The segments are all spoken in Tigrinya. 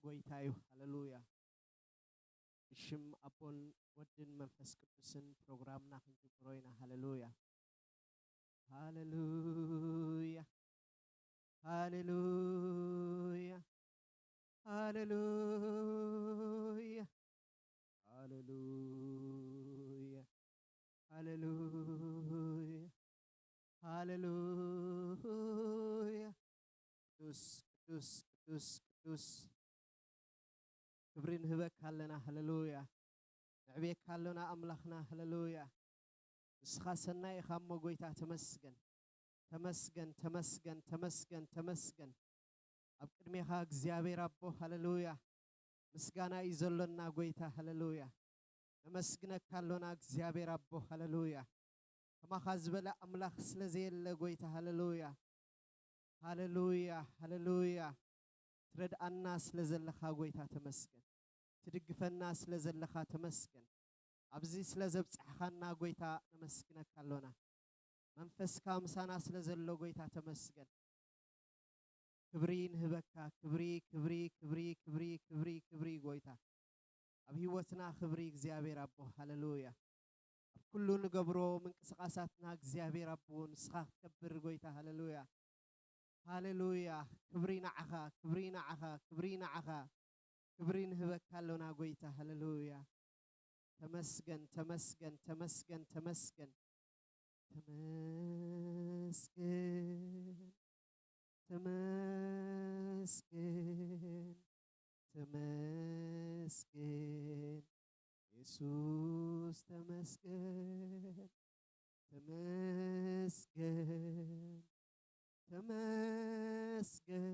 ጎይታ እዩ። ሃሌሉያ። ብሽም ኣቦን ወድን መንፈስ ቅዱስን ፕሮግራምና ክንጅምሮ ኢና። ሃሌሉያ። ሃሌሉያ። ሃሌሉያ። ሃሌሉያ። ሃሌሉያ። ሃሌሉያ። ሃሌሉያ። ቅዱስ፣ ቅዱስ፣ ቅዱስ፣ ቅዱስ። ክብሪ ንህበካ ኣለና። ሃሌሉያ። ነዕብየካ ኣሎና ኣምላኽና። ሃሌሉያ። ንስኻ ሰናይ ኢኻ እሞ ጎይታ ተመስገን። ተመስገን፣ ተመስገን፣ ተመስገን፣ ተመስገን። ኣብ ቅድሜኻ እግዚኣብሔር ኣቦ፣ ሃሌሉያ። ምስጋና እዩ ዘሎና ጎይታ፣ ሃሌሉያ። ነመስግነካ ኣሎና እግዚኣብሔር ኣቦ፣ ሃሌሉያ። ከማኻ ዝበለ ኣምላኽ ስለ ዘየለ ጎይታ፣ ሃሌሉያ። ሃሌሉያ፣ ሃሌሉያ። ትረድኣና ስለ ዘለኻ ጎይታ ተመስገን። ትድግፈና ስለ ዘለኻ ተመስገን። ኣብዚ ስለ ዘብጻሕኻና ጎይታ ነመስግነካ ኣሎና። መንፈስካ ምሳና ስለ ዘሎ ጎይታ ተመስገን። ክብሪ ንህበካ፣ ክብሪ፣ ክብሪ፣ ክብሪ፣ ክብሪ፣ ክብሪ፣ ክብሪ ጎይታ። ኣብ ህይወትና ክብሪ እግዚኣብሔር ኣቦ፣ ሃሌሉያ። ኣብ ኩሉ ንገብሮ ምንቅስቓሳትና እግዚኣብሔር ኣቦ ንስኻ ክትከብር ጎይታ፣ ሃሌሉያ። ሃሌሉያ። ክብሪ ንዓኻ፣ ክብሪ ንዓኻ፣ ክብሪ ንዓኻ። ክብሪ ንህበካ ኣሎና ጎይታ፣ ሃሌሉያ። ተመስገን፣ ተመስገን፣ ተመስገን፣ ተመስገን። ተመስገን፣ ተመስገን፣ ተመስገን። የሱስ ተመስገን፣ ተመስገን፣ ተመስገን፣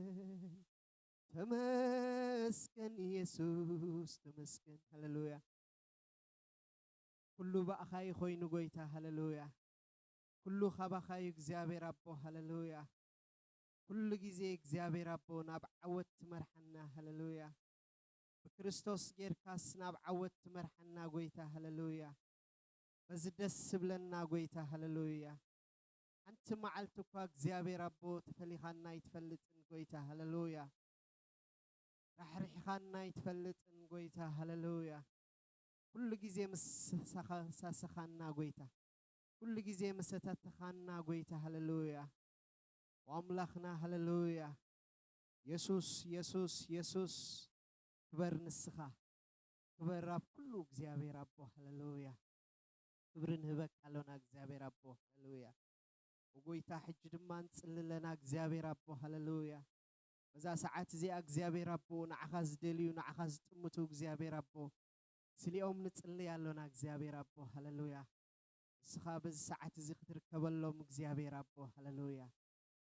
ተመስገን የሱስ ተመስገን። ሃሌሉያ። ኩሉ ብኣኻ እዩ ኮይኑ ጎይታ፣ ሃሌሉያ። ኩሉ ካባኻ እዩ እግዚኣብሔር ኣቦ፣ ሃሌሉያ። ኩሉ ግዜ እግዚኣብሔር ኣቦ ናብ ዓወት ትመርሓና፣ ሃሌሉያ። ብክርስቶስ ጌርካስ ናብ ዓወት ትመርሓና ጎይታ፣ ሃሌሉያ። በዚ ደስ ዝብለና ጎይታ፣ ሃሌሉያ። ሓንቲ መዓልቲ እኳ እግዚኣብሔር ኣቦ ተፈሊኻና ኣይትፈልጥን ጎይታ፣ ሃሌሉያ። ራሕሪሕኻና ኣይትፈልጥን ጎይታ፣ ሃሌሉያ። ኩሉ ግዜ ምስ ሳኻ-፣ ሳሰኻና ጎይታ፣ ኩሉ ግዜ መሰታተኻና ጎይታ፣ ሃሌሉያ። ወኣምላኽና፣ ሃሌሉያ። የሱስ፣ የሱስ፣ የሱስ፣ ክበር ንስኻ፣ ክበር ኣብ ኩሉ እግዚኣብሔር ኣቦ፣ ሃሌሉያ። ክብሪ ንህበካ ኣሎና እግዚኣብሔር ኣቦ፣ ሃሌሉያ። ወጎይታ፣ ሕጂ ድማ ንጽሊ ኣለና እግዚኣብሔር ኣቦ፣ ሃሌሉያ። በዛ ሰዓት እዚኣ እግዚኣብሔር ኣቦ ንዓኻ ዝደልዩ፣ ንዓኻ ዝጥምቱ እግዚኣብሔር ኣቦ፣ ስሊኦም ንጽሊ ኣሎና እግዚኣብሔር ኣቦ፣ ሃሌሉያ። ንስኻ በዚ ሰዓት እዚ ክትርከበሎም እግዚኣብሔር ኣቦ፣ ሃሌሉያ።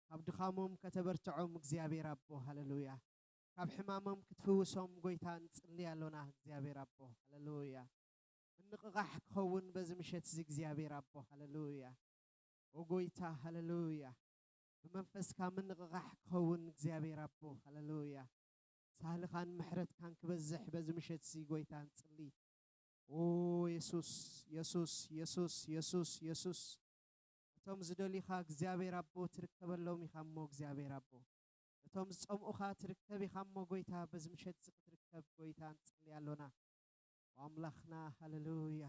ካብ ድኻሞም ከተበርትዖም እግዚኣብሔር ኣቦ፣ ሃሌሉያ። ካብ ሕማሞም ክትፍውሶም ጎይታ ንጽሊ ኣሎና እግዚኣብሔር ኣቦ፣ ሃሌሉያ። ምንቕቓሕ ክኸውን በዚ ምሸት እዚ እግዚኣብሔር ኣቦ፣ ሃሌሉያ። ኦ ጎይታ፣ ሃሌሉያ። ብመንፈስካ ምንቕቓሕ ክኸውን እግዚኣብሔር ኣቦ፣ ሃሌሉያ። ሳህልኻን ምሕረትካን ክበዝሕ በዚ ምሸት እዚ ጎይታ ንጽሊ። ኦ የሱስ፣ የሱስ፣ የሱስ፣ የሱስ፣ የሱስ። እቶም ዝደልዩኻ እግዚኣብሔር ኣቦ ትርከበሎም ኢኻ እሞ እግዚኣብሔር ኣቦ። እቶም ዝጸምኡኻ ትርከብ ኢኻ እሞ ጎይታ፣ በዚ ምሸት እዚ ክትርከብ ጎይታ ንጽሊ ኣሎና። ኣምላኽና፣ ሃሌሉያ።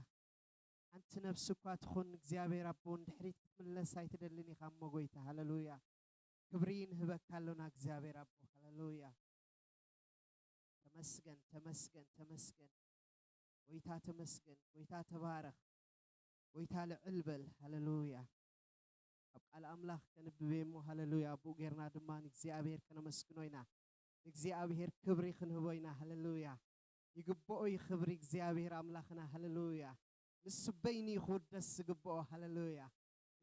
ሓንቲ ነፍሲ እኳ ትኹን እግዚኣብሔር ኣቦ ንድሕሪት ክትምለስ ኣይትደልን ኢኻ እሞ ጎይታ፣ ሃሌሉያ። ክብሪ ንህበካ ኣሎና እግዚኣብሔር ኣቦ፣ ሃሌሉያ። ተመስገን፣ ተመስገን፣ ተመስገን። ጎይታ ተመስገን፣ ጎይታ ተባረኽ፣ ጎይታ ልዕል በል፣ ሃሌሉያ። ኣብ ቃል ኣምላኽ ከንብብ እየ እሞ፣ ሃሌሉያ፣ ብኡ ጌርና ድማ ንእግዚኣብሔር ከነመስግኖ ኢና። ንእግዚኣብሔር ክብሪ ክንህቦ ኢና፣ ሃሌሉያ። ይግብኦ እዩ ክብሪ እግዚኣብሔር ኣምላኽና፣ ሃሌሉያ። ንሱ በይኑ እዩ ክውደስ ዝግብኦ፣ ሃሌሉያ።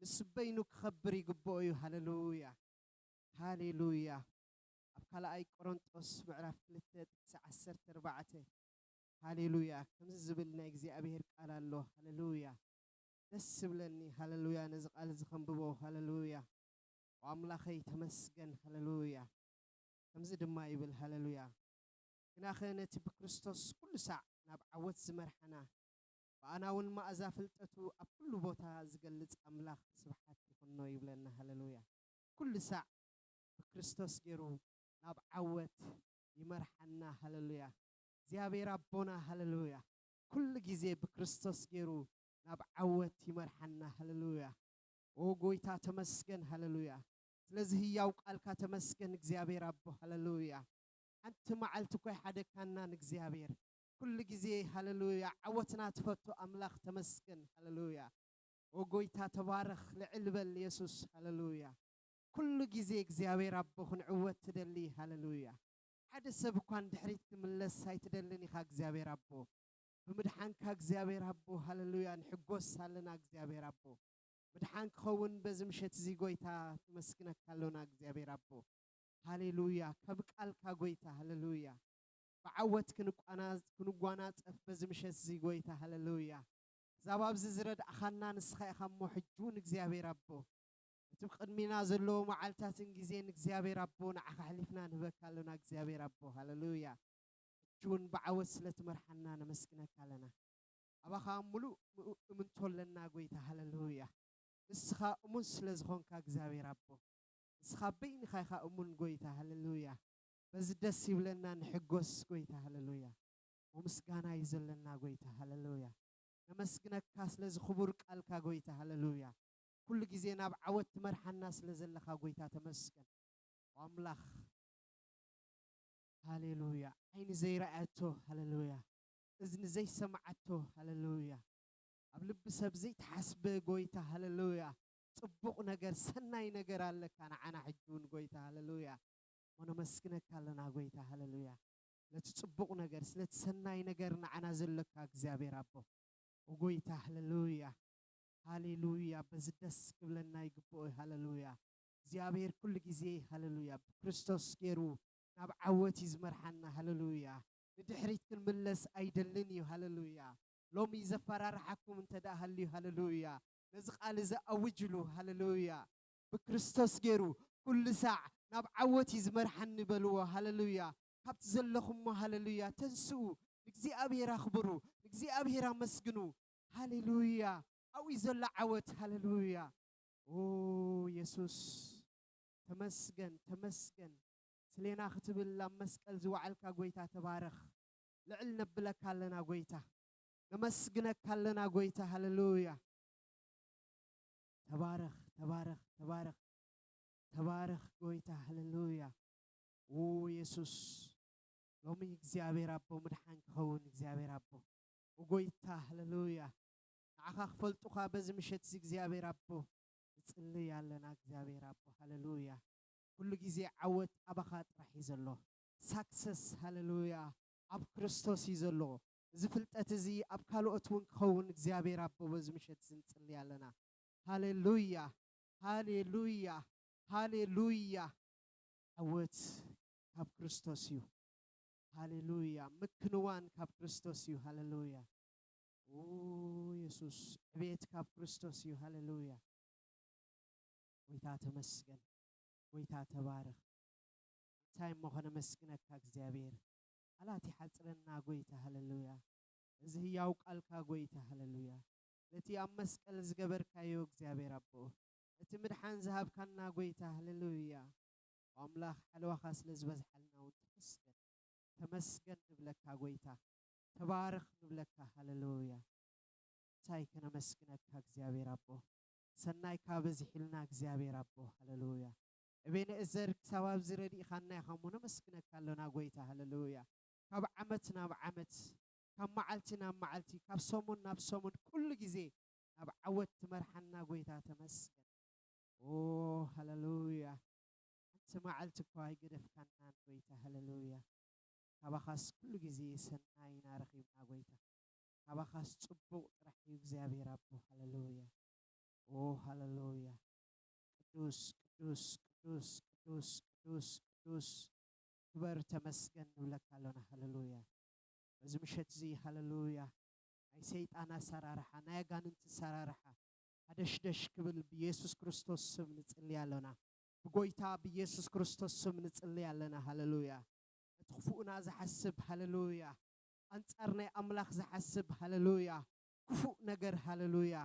ንሱ በይኑ ክኸብር ይግብኦ እዩ፣ ሃሌሉያ። ሃሌሉያ። ኣብ ካልኣይ ቆሮንጦስ ምዕራፍ ክልተ ጥቅሲ ዓሰርተ ኣርባዕተ። ሃሌሉያ። ከምዚ ዝብል ናይ እግዚኣብሔር ቃል ኣሎ። ሃሌሉያ። ደስ ዝብለኒ። ሃሌሉያ። ነዚ ቃል እዚ ከንብቦ። ሃሌሉያ። ኣምላኸይ ተመስገን። ሃሌሉያ። ከምዚ ድማ ይብል። ሃሌሉያ። ግናኸ ነቲ ብክርስቶስ ኩሉ ሳዕ ናብ ዓወት ዝመርሓና፣ ብኣና እውን መኣዛ ፍልጠቱ ኣብ ኩሉ ቦታ ዝገልጽ ኣምላኽ ስብሓት ይኹኖ ይብለና። ሃሌሉያ። ኩሉ ሳዕ ብክርስቶስ ገይሩ ናብ ዓወት ይመርሓና። ሃለሉያ። እግዚኣብሔር ኣቦና፣ ሃለሉያ፣ ኩሉ ግዜ ብክርስቶስ ገይሩ ናብ ዓወት ይመርሓና። ሃለሉያ። ኦ ጎይታ ተመስገን። ሃለሉያ። ስለዚ ህያው ቃልካ ተመስገን እግዚኣብሔር ኣቦ። ሃለሉያ። ሓንቲ መዓልቲ እኮ ኣይሓደካናን እግዚኣብሔር። ኩሉ ግዜ፣ ሃለሉያ፣ ዓወትና ትፈቱ ኣምላኽ ተመስገን። ሃለሉያ። ኦ ጎይታ ተባረኽ፣ ልዕል በል የሱስ። ሃለሉያ። ኩሉ ግዜ እግዚኣብሔር ኣቦ ክንዕወት ትደሊ። ሃለሉያ። ሓደ ሰብ እኳ ንድሕሪት ክምለስ ኣይትደልን ኢኻ እግዚኣብሔር ኣቦ። ብምድሓንካ እግዚኣብሔር ኣቦ፣ ሃለሉያ፣ ንሕጎስ ኣለና እግዚኣብሔር ኣቦ። ምድሓን ክኸውን በዚ ምሸት እዚ ጎይታ ክመስግነካ ኣሎና እግዚኣብሔር ኣቦ። ሃሌሉያ። ከም ቃልካ ጎይታ፣ ሃሌሉያ፣ ብዓወት ክንቋና-፣ ክንጓናጸፍ በዚ ምሸት እዚ ጎይታ፣ ሃሌሉያ። ክዛብ ኣብዚ ዝረድኣኻና ንስኻ ኢኻ እሞ፣ ሕጂ እውን እግዚኣብሔር ኣቦ፣ እቲ ቅድሚና ዘለዎ መዓልታትን ግዜን እግዚኣብሔር ኣቦ ንዓኻ ኣሕሊፍና ንህበካ ኣሎና እግዚኣብሔር ኣቦ፣ ሃሌሉያ። ሕጂ እውን ብዓወት ስለ ትመርሓና ነመስግነካ ኣለና። ኣባኻ ምሉእ ምኡ-፣ እምንቶ ኣለና ጎይታ፣ ሃሌሉያ። ንስኻ እሙን ስለ ዝኾንካ እግዚኣብሔር ኣቦ፣ ንስኻ በይንኻ ኢኻ እሙን ጎይታ፣ ሃሌሉያ። በዚ ደስ ይብለና፣ ንሕጎስ ጎይታ፣ ሃሌሉያ። እሞ ምስጋና እዩ ዘለና ጎይታ፣ ሃሌሉያ። ነመስግነካ ስለዚ ክቡር ቃልካ ጎይታ፣ ሃሌሉያ። ኩሉ ግዜ ናብ ዓወት ትመርሓና ስለ ዘለኻ ጎይታ ተመስገን። ኣምላኽ፣ ሃሌሉያ። ዓይኒ ዘይረኣየቶ፣ ሃሌሉያ፣ እዝኒ ዘይሰማዓቶ፣ ሃሌሉያ፣ ኣብ ልቢ ሰብ ዘይተሓስበ ጎይታ፣ ሃሌሉያ፣ ጽቡቕ ነገር፣ ሰናይ ነገር ኣለካ ንዓና ሕጂ እውን ጎይታ፣ ሃሌሉያ። እሞ ነመስግነካ ኣለና ጎይታ፣ ሃሌሉያ፣ ስለቲ ጽቡቕ ነገር፣ ስለቲ ሰናይ ነገር ንዓና ዘለካ እግዚኣብሔር ኣቦ። ኦ ጎይታ፣ ሃሌሉያ፣ ሃሌሉያ፣ በዚ ደስ ክብለና ይግብኦ እዩ። ሃሌሉያ። እግዚኣብሔር ኩሉ ግዜ፣ ሃሌሉያ፣ ብክርስቶስ ገይሩ ናብ ዓወት እዩ ዝመርሓና። ሃሌሉያ። ንድሕሪት ክንምለስ ኣይደልን እዩ። ሃሌሉያ። ሎሚ ዘፈራርሓኩም እንተ ደኣ ሃልዩ፣ ሃሌሉያ፣ ነዚ ቃል እዚ ኣውጅሉ። ሃሌሉያ። ብክርስቶስ ገይሩ ኩሉ ሳዕ ናብ ዓወት እዩ ዝመርሓኒ በልዎ። ሃሌሉያ። ካብቲ ዘለኹሞ፣ ሃሌሉያ፣ ተንስኡ፣ ንእግዚኣብሔር ኣኽብሩ፣ ንእግዚኣብሔር ኣመስግኑ። ሃሌሉያ። ኣብኡ እዩ ዘሎ ዓወት። ሃሌሉያ። ኦ የሱስ፣ ተመስገን፣ ተመስገን። ስሌና ክትብል ኣብ መስቀል ዝወዓልካ ጎይታ ተባረኽ። ልዕል ነብለካ ኣለና ጎይታ። ነመስግነካ ኣለና ጎይታ። ሃሌሉያ። ተባረኽ፣ ተባረኽ፣ ተባረኽ፣ ተባረኽ ጎይታ። ሃሌሉያ። ኦ የሱስ፣ ሎሚ እግዚኣብሔር ኣቦ ምድሓን ክኸውን እግዚኣብሔር ኣቦ። ኦ ጎይታ፣ ሃሌሉያ። ንዓኻ ክፈልጡኻ በዚ ምሸት እዚ እግዚኣብሔር ኣቦ ንጽልይ ኣለና እግዚኣብሔር ኣቦ። ሃሌሉያ። ኩሉ ግዜ ዓወት ኣባኻ ጥራሕ እዩ ዘሎ። ሳክሰስ፣ ሃሌሉያ፣ ኣብ ክርስቶስ እዩ ዘሎ። እዚ ፍልጠት እዚ ኣብ ካልኦት እውን ክኸውን እግዚኣብሔር ኣቦ በዚ ምሸት እዚ ንጽልይ ኣለና። ሃሌሉያ፣ ሃሌሉያ፣ ሃሌሉያ። ዓወት ካብ ክርስቶስ እዩ። ሃሌሉያ። ምክንዋን ካብ ክርስቶስ እዩ። ሃሌሉያ። ኦ የሱስ፣ ዕቤት ካብ ክርስቶስ እዩ። ሃሌሉያ። ጎይታ ተመስገን። ጎይታ ተባረኽ። እንታይ እሞ ከነመስግነካ እግዚኣብሔር። ቃላት ይሓጽረና ጎይታ። ሃሌሉያ። እዚ ህያው ቃልካ ጎይታ። ሃሌሉያ። ነቲ ኣብ መስቀል ዝገበርካዮ እግዚኣብሔር ኣቦ፣ ነቲ ምድሓን ዝሃብካና ጎይታ። ሃሌሉያ። ኣምላኽ ሓለዋኻ ስለ ዝበዝሓልና እውን ተመስገን። ተመስገን ንብለካ ጎይታ። ተባረኽ ንብለካ። ሃሌሉያ። እንታይ ከነመስግነካ እግዚኣብሔር ኣቦ። ሰናይካ በዚሑልና እግዚኣብሔር ኣቦ። ሃሌሉያ። እቤንኤዘር ክሳብ ኣብዚ ረዲእኻና ኢኻ እሞ ነመስግነካ ኣሎና ጎይታ። ሃሌሉያ። ካብ ዓመት ናብ ዓመት፣ ካብ መዓልቲ ናብ መዓልቲ፣ ካብ ሰሙን ናብ ሰሙን፣ ኩሉ ግዜ ናብ ዓወት ትመርሓና ጎይታ ተመስገን። ኦ ሃሌሉያ። ሓንቲ መዓልቲ እኳ ኣይገደፍካናን ጎይታ። ሃሌሉያ። ካባኻስ ኩሉ ግዜ ሰናይ ኢና ረኺብና ጎይታ። ካባኻስ ጽቡቕ ጥራሕ እዩ እግዚኣብሔር ኣቦ። ሃሌሉያ። ኦ ሃሌሉያ። ቅዱስ፣ ቅዱስ፣ ቅዱስ፣ ቅዱስ፣ ቅዱስ፣ ቅዱስ። ክበር ተመስገን ንብለካ ኣሎና። ሃሌሉያ። በዚ ምሸት እዚ፣ ሃሌሉያ፣ ናይ ሰይጣን ኣሰራርሓ፣ ናይ ኣጋንንቲ ኣሰራርሓ ሃደሽደሽ ክብል ብየሱስ ክርስቶስ ስም ንጽሊ ኣሎና። ብጎይታ ብየሱስ ክርስቶስ ስም ንጽሊ ኣለና። ሃሌሉያ። ነቲ ክፉእና ዝሓስብ፣ ሃሌሉያ፣ ኣንጻር ናይ ኣምላኽ ዝሓስብ፣ ሃሌሉያ፣ ክፉእ ነገር፣ ሃሌሉያ፣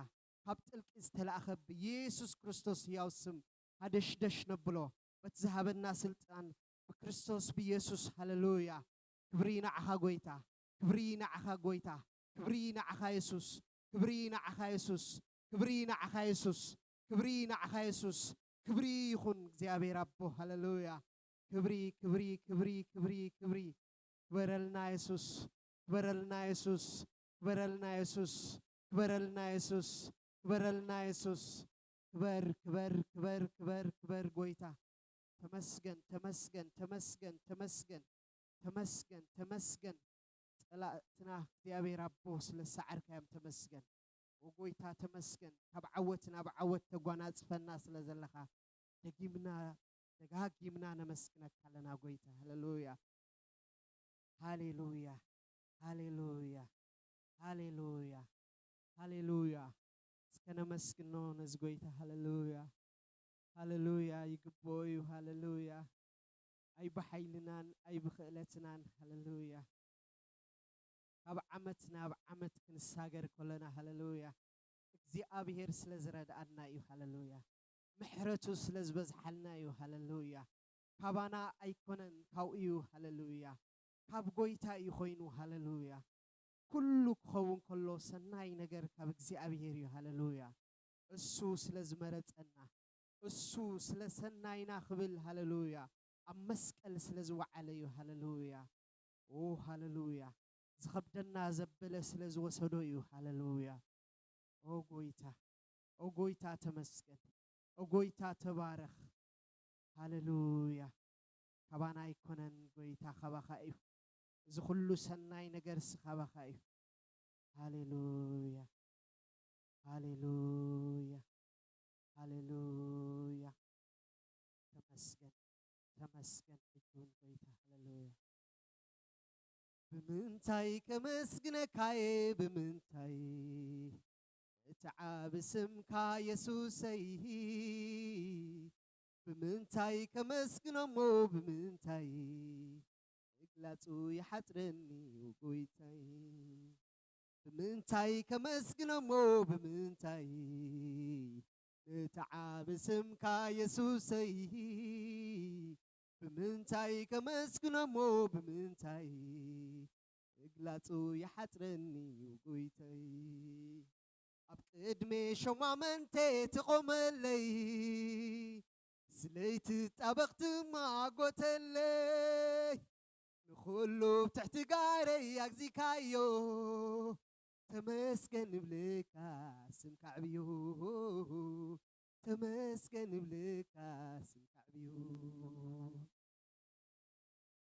ካብ ጥልቂ ዝተላእኸ ብየሱስ ክርስቶስ ህያው ስም ሃደሽደሽ ነብሎ። በቲ ዝሃበና ስልጣን ብክርስቶስ ብኢየሱስ። ሃሌሉያ። ክብሪ ንዓኻ ጎይታ፣ ክብሪ ንዓኻ ጎይታ፣ ክብሪ ንዓኻ የሱስ፣ ክብሪ ንዓኻ የሱስ፣ ክብሪ ንዓኻ የሱስ፣ ክብሪ ንዓኻ የሱስ። ክብሪ ይኹን እግዚኣብሔር ኣቦ። ሃሌሉያ። ክብሪ፣ ክብሪ፣ ክብሪ፣ ክብሪ፣ ክብሪ። ክበረልና የሱስ፣ ክበረልና የሱስ፣ ክበረልና የሱስ፣ ክበረልና የሱስ፣ ክበረልና የሱስ። ክበር፣ ክበር፣ ክበር፣ ክበር፣ ክበር ጎይታ። ተመስገን፣ ተመስገን፣ ተመስገን፣ ተመስገን፣ ተመስገን፣ ተመስገን። ጸላእትና እግዚኣብሔር ኣቦ ስለ ዝሰዓርካዮም ተመስገን። ኦ ጎይታ ተመስገን። ካብ ዓወት ናብ ዓወት ተጓናጽፈና ስለ ዘለኻ ደጊምና ደጋጊምና ነመስግነካ ኣለና ጎይታ። ሃሌሉያ። ሃሌሉያ። ሃሌሉያ። ሃሌሉያ። ሃሌሉያ። እስከ ነመስግኖ ነዚ ጎይታ። ሃሌሉያ። ሃሌሉያ። ይግብኦ እዩ። ሃሌሉያ። ኣይብሓይልናን ኣይብኽእለትናን። ሃሌሉያ። ካብ ዓመት ናብ ዓመት ክንሳገር ከለና፣ ሃሌሉያ፣ እግዚኣብሔር ስለ ዝረድኣና እዩ። ሃሌሉያ። ምሕረቱ ስለ ዝበዝሓልና እዩ። ሃሌሉያ። ካባና ኣይኮነን፣ ካብኡ እዩ። ሃሌሉያ። ካብ ጎይታ እዩ ኮይኑ። ሃሌሉያ። ኩሉ ክኸውን ከሎ ሰናይ ነገር ካብ እግዚኣብሔር እዩ። ሃሌሉያ። እሱ ስለ ዝመረጸና፣ እሱ ስለ ሰናይና ክብል፣ ሃሌሉያ፣ ኣብ መስቀል ስለ ዝወዓለ እዩ። ሃሌሉያ። ኦ ሃሌሉያ። ዝኸብደና ዘበለ ስለ ዝወሰዶ እዩ። ሃሌሉያ። ኦ ጎይታ፣ ኦ ጎይታ ተመስገን። ኦ ጎይታ ተባረኽ። ሃሌሉያ። ካባና ኣይኮነን ጎይታ፣ ካባኻ እዩ። እዚ ኩሉ ሰናይ ነገር ሲ ካባኻ እዩ። ሃሌሉያ። ሃሌሉያ። ሃሌሉያ። ተመስገን፣ ተመስገን ሕጂ እውን ጎይታ። ሃሌሉያ። ብምንታይ ከመስግነካየ፣ ብምንታይ እቲ ዓቢ ስምካ የሱሰይ? ብምንታይ ከመስግኖሞ፣ ብምንታይ ምግላጹ ይሓጽረኒ ጎይታይ? ብምንታይ ከመስግኖሞ፣ ብምንታይ ነቲ ዓቢ ስምካ የሱሰይ? ብምንታይ ከመስግኖሞ፣ ብምንታይ ምግላጹ ይሓጽረኒ ጎይታይ? ኣብ ቅድሚ ሸማመንተ ትቖመለይ፣ ስለይቲ ጣበቕ ትማጎተለይ፣ ንኹሉ ብትሕቲ ጋረይ ኣግዚካዮ። ተመስገን ንብለካ ስምካ ዕብዩ፣ ተመስገን ንብለካ ስምካ ዕብዩ።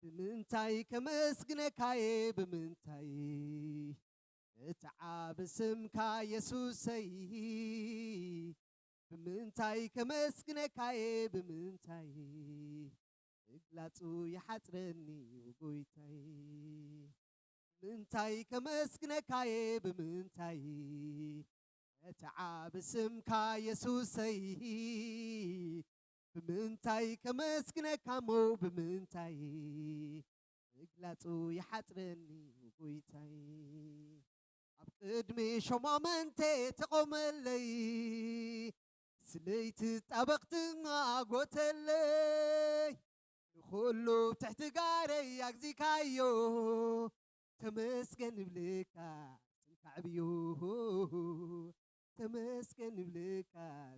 ብምንታይ ከመስግነካየ፣ ብምንታይ እቲ ዓቢ ስምካ የሱሰይ? ብምንታይ ከመስግነካየ፣ ብምንታይ ምግላጹ ይሓጽረኒ ጎይታይ? ምንታይ ከመስግነካየ፣ ብምንታይ እቲ ዓቢ ስምካ የሱሰይ? ብምንታይ ከመስግነካ እሞ፣ ብምንታይ ምግላጹ ይሓጽረኒ ጎይታይ? ኣብ ቅድሚ ሸማመንተ ተቖመለይ፣ ስለይቲ ጣበቕ ትማጎተለይ፣ ንኹሉ ትሕቲ ጋረይ ኣግዚካዮ። ተመስገን ንብለካ ስምካ ዕብዩ፣ ተመስገን ንብለካ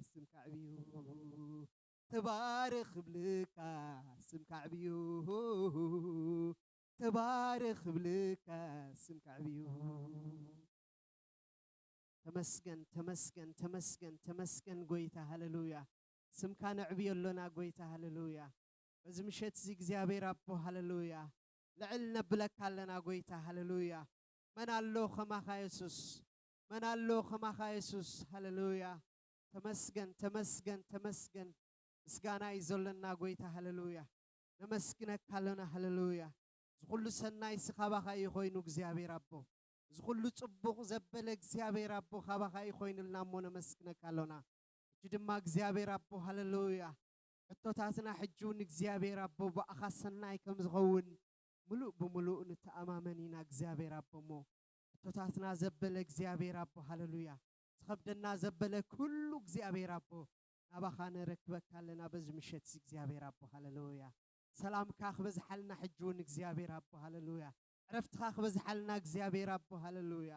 ስምካ ዕብዩ፣ ተባረኽ ብለካ ስምካ ዕብዩ፣ ተባረኽ ብለካ ስምካ ዕብዩ። ተመስገን፣ ተመስገን፣ ተመስገን፣ ተመስገን ጎይታ፣ ሃሌሉያ። ስምካ ነዕብዮ ኣሎና ጎይታ፣ ሃሌሉያ። በዚ ምሸት እዚ እግዚኣብሔር ኣቦ፣ ሃሌሉያ፣ ልዕል ነብለካ ኣለና ጎይታ፣ ሃሌሉያ። መን ኣሎ ከማኻ የሱስ? መን ኣሎ ከማኻ የሱስ? ሃሌሉያ። ተመስገን፣ ተመስገን፣ ተመስገን። ምስጋና እዩ ዘሎና ጎይታ፣ ሃሌሉያ። ነመስግነካ ኣሎና፣ ሃሌሉያ። እዚ ኩሉ ሰናይ ሲ ካባኻ እዩ ኮይኑ እግዚኣብሔር ኣቦ። እዚ ኩሉ ጽቡቕ ዘበለ እግዚኣብሔር ኣቦ ካባኻ እዩ ኮይኑልና እሞ ነመስግነካ ኣሎና። ሕጂ ድማ እግዚኣብሔር ኣቦ፣ ሃሌሉያ፣ ሕቶታትና ሕጂ እውን እግዚኣብሔር ኣቦ ብኣኻ ሰናይ ከም ዝኸውን ምሉእ ብምሉእ ንተኣማመን ኢና እግዚኣብሔር ኣቦ እሞ ሕቶታትና ዘበለ እግዚኣብሔር ኣቦ፣ ሃሌሉያ፣ ዝኸብደና ዘበለ ኩሉ እግዚኣብሔር ኣቦ ናባኻ ነረክበካ ኣለና በዚ ምሸት እዚ እግዚኣብሔር ኣቦ፣ ሃሌሉያ። ሰላምካ ክበዝሓልና ሕጂ እውን እግዚኣብሔር ኣቦ፣ ሃለሉያ። ዕረፍትኻ ክበዝሓልና እግዚኣብሔር ኣቦ፣ ሃለሉያ።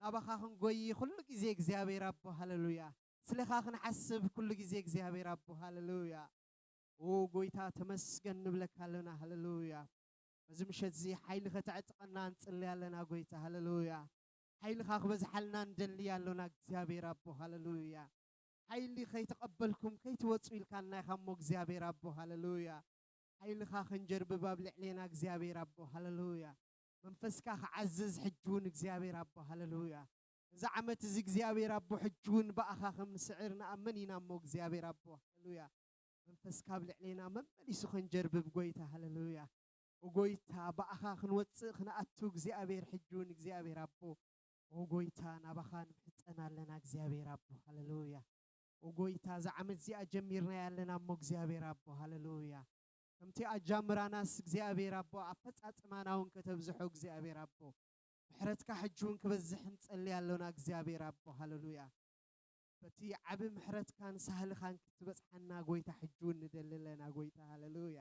ናባኻ ክንጎይ ኩሉ ግዜ እግዚኣብሔር ኣቦ፣ ሃለሉያ። ስለኻ ክንሓስብ ኩሉ ግዜ እግዚኣብሔር ኣቦ፣ ሃለሉያ። ኦ ጎይታ ተመስገን ንብለካ ኣለና፣ ሃለሉያ። በዚ ምሸት እዚ ሓይሊ ከተዕጥቀና ንጽሊ ኣለና ጎይታ፣ ሃለሉያ። ሓይልኻ ክበዝሓልና ንደሊ ኣሎና እግዚኣብሔር ኣቦ፣ ሃለሉያ። ሓይሊ ከይተቐበልኩም ከይትወጹ ኢልካና ኢኻ እሞ እግዚኣብሔር ኣቦ፣ ሃለሉያ። ሓይልኻ ክንጀርብብ ኣብ ልዕሌና እግዚኣብሔር ኣቦ፣ ሃለሉያ። መንፈስካ ክዓዝዝ ሕጂ እውን እግዚኣብሔር ኣቦ፣ ሃለሉያ። እዚ ዓመት እዚ እግዚኣብሔር ኣቦ ሕጂ እውን ብኣኻ ከም ንስዕር ንኣምን ኢና እሞ እግዚኣብሔር ኣቦ፣ ሃለሉያ። መንፈስካ ኣብ ልዕሌና መመሊሱ ክንጀርብብ ጎይታ፣ ሃለሉያ። ኦ ጎይታ ብኣኻ ክንወጽእ ክንኣቱ እግዚኣብሔር ሕጂ እውን እግዚኣብሔር ኣቦ፣ ኦ ጎይታ ናባኻ ንምሕጸን ኣለና እግዚኣብሔር ኣቦ፣ ሃለሉያ። ኦ ጎይታ እዛ ዓመት እዚኣ ጀሚርናያ ኣለና እሞ እግዚኣብሔር ኣቦ፣ ሃለሉያ። ከምቲ ኣጃምራናስ እግዚኣብሔር ኣቦ ኣፈጻጽማና እውን ከተብዝሖ እግዚኣብሔር ኣቦ፣ ምሕረትካ ሕጂ እውን ክበዝሕ ንጸሊ ኣሎና እግዚኣብሔር ኣቦ፣ ሃለሉያ። በቲ ዓቢ ምሕረትካን ሳህልኻን ክትበጽሓና ጎይታ ሕጂ እውን ንደሊ ኣለና ጎይታ፣ ሃለሉያ።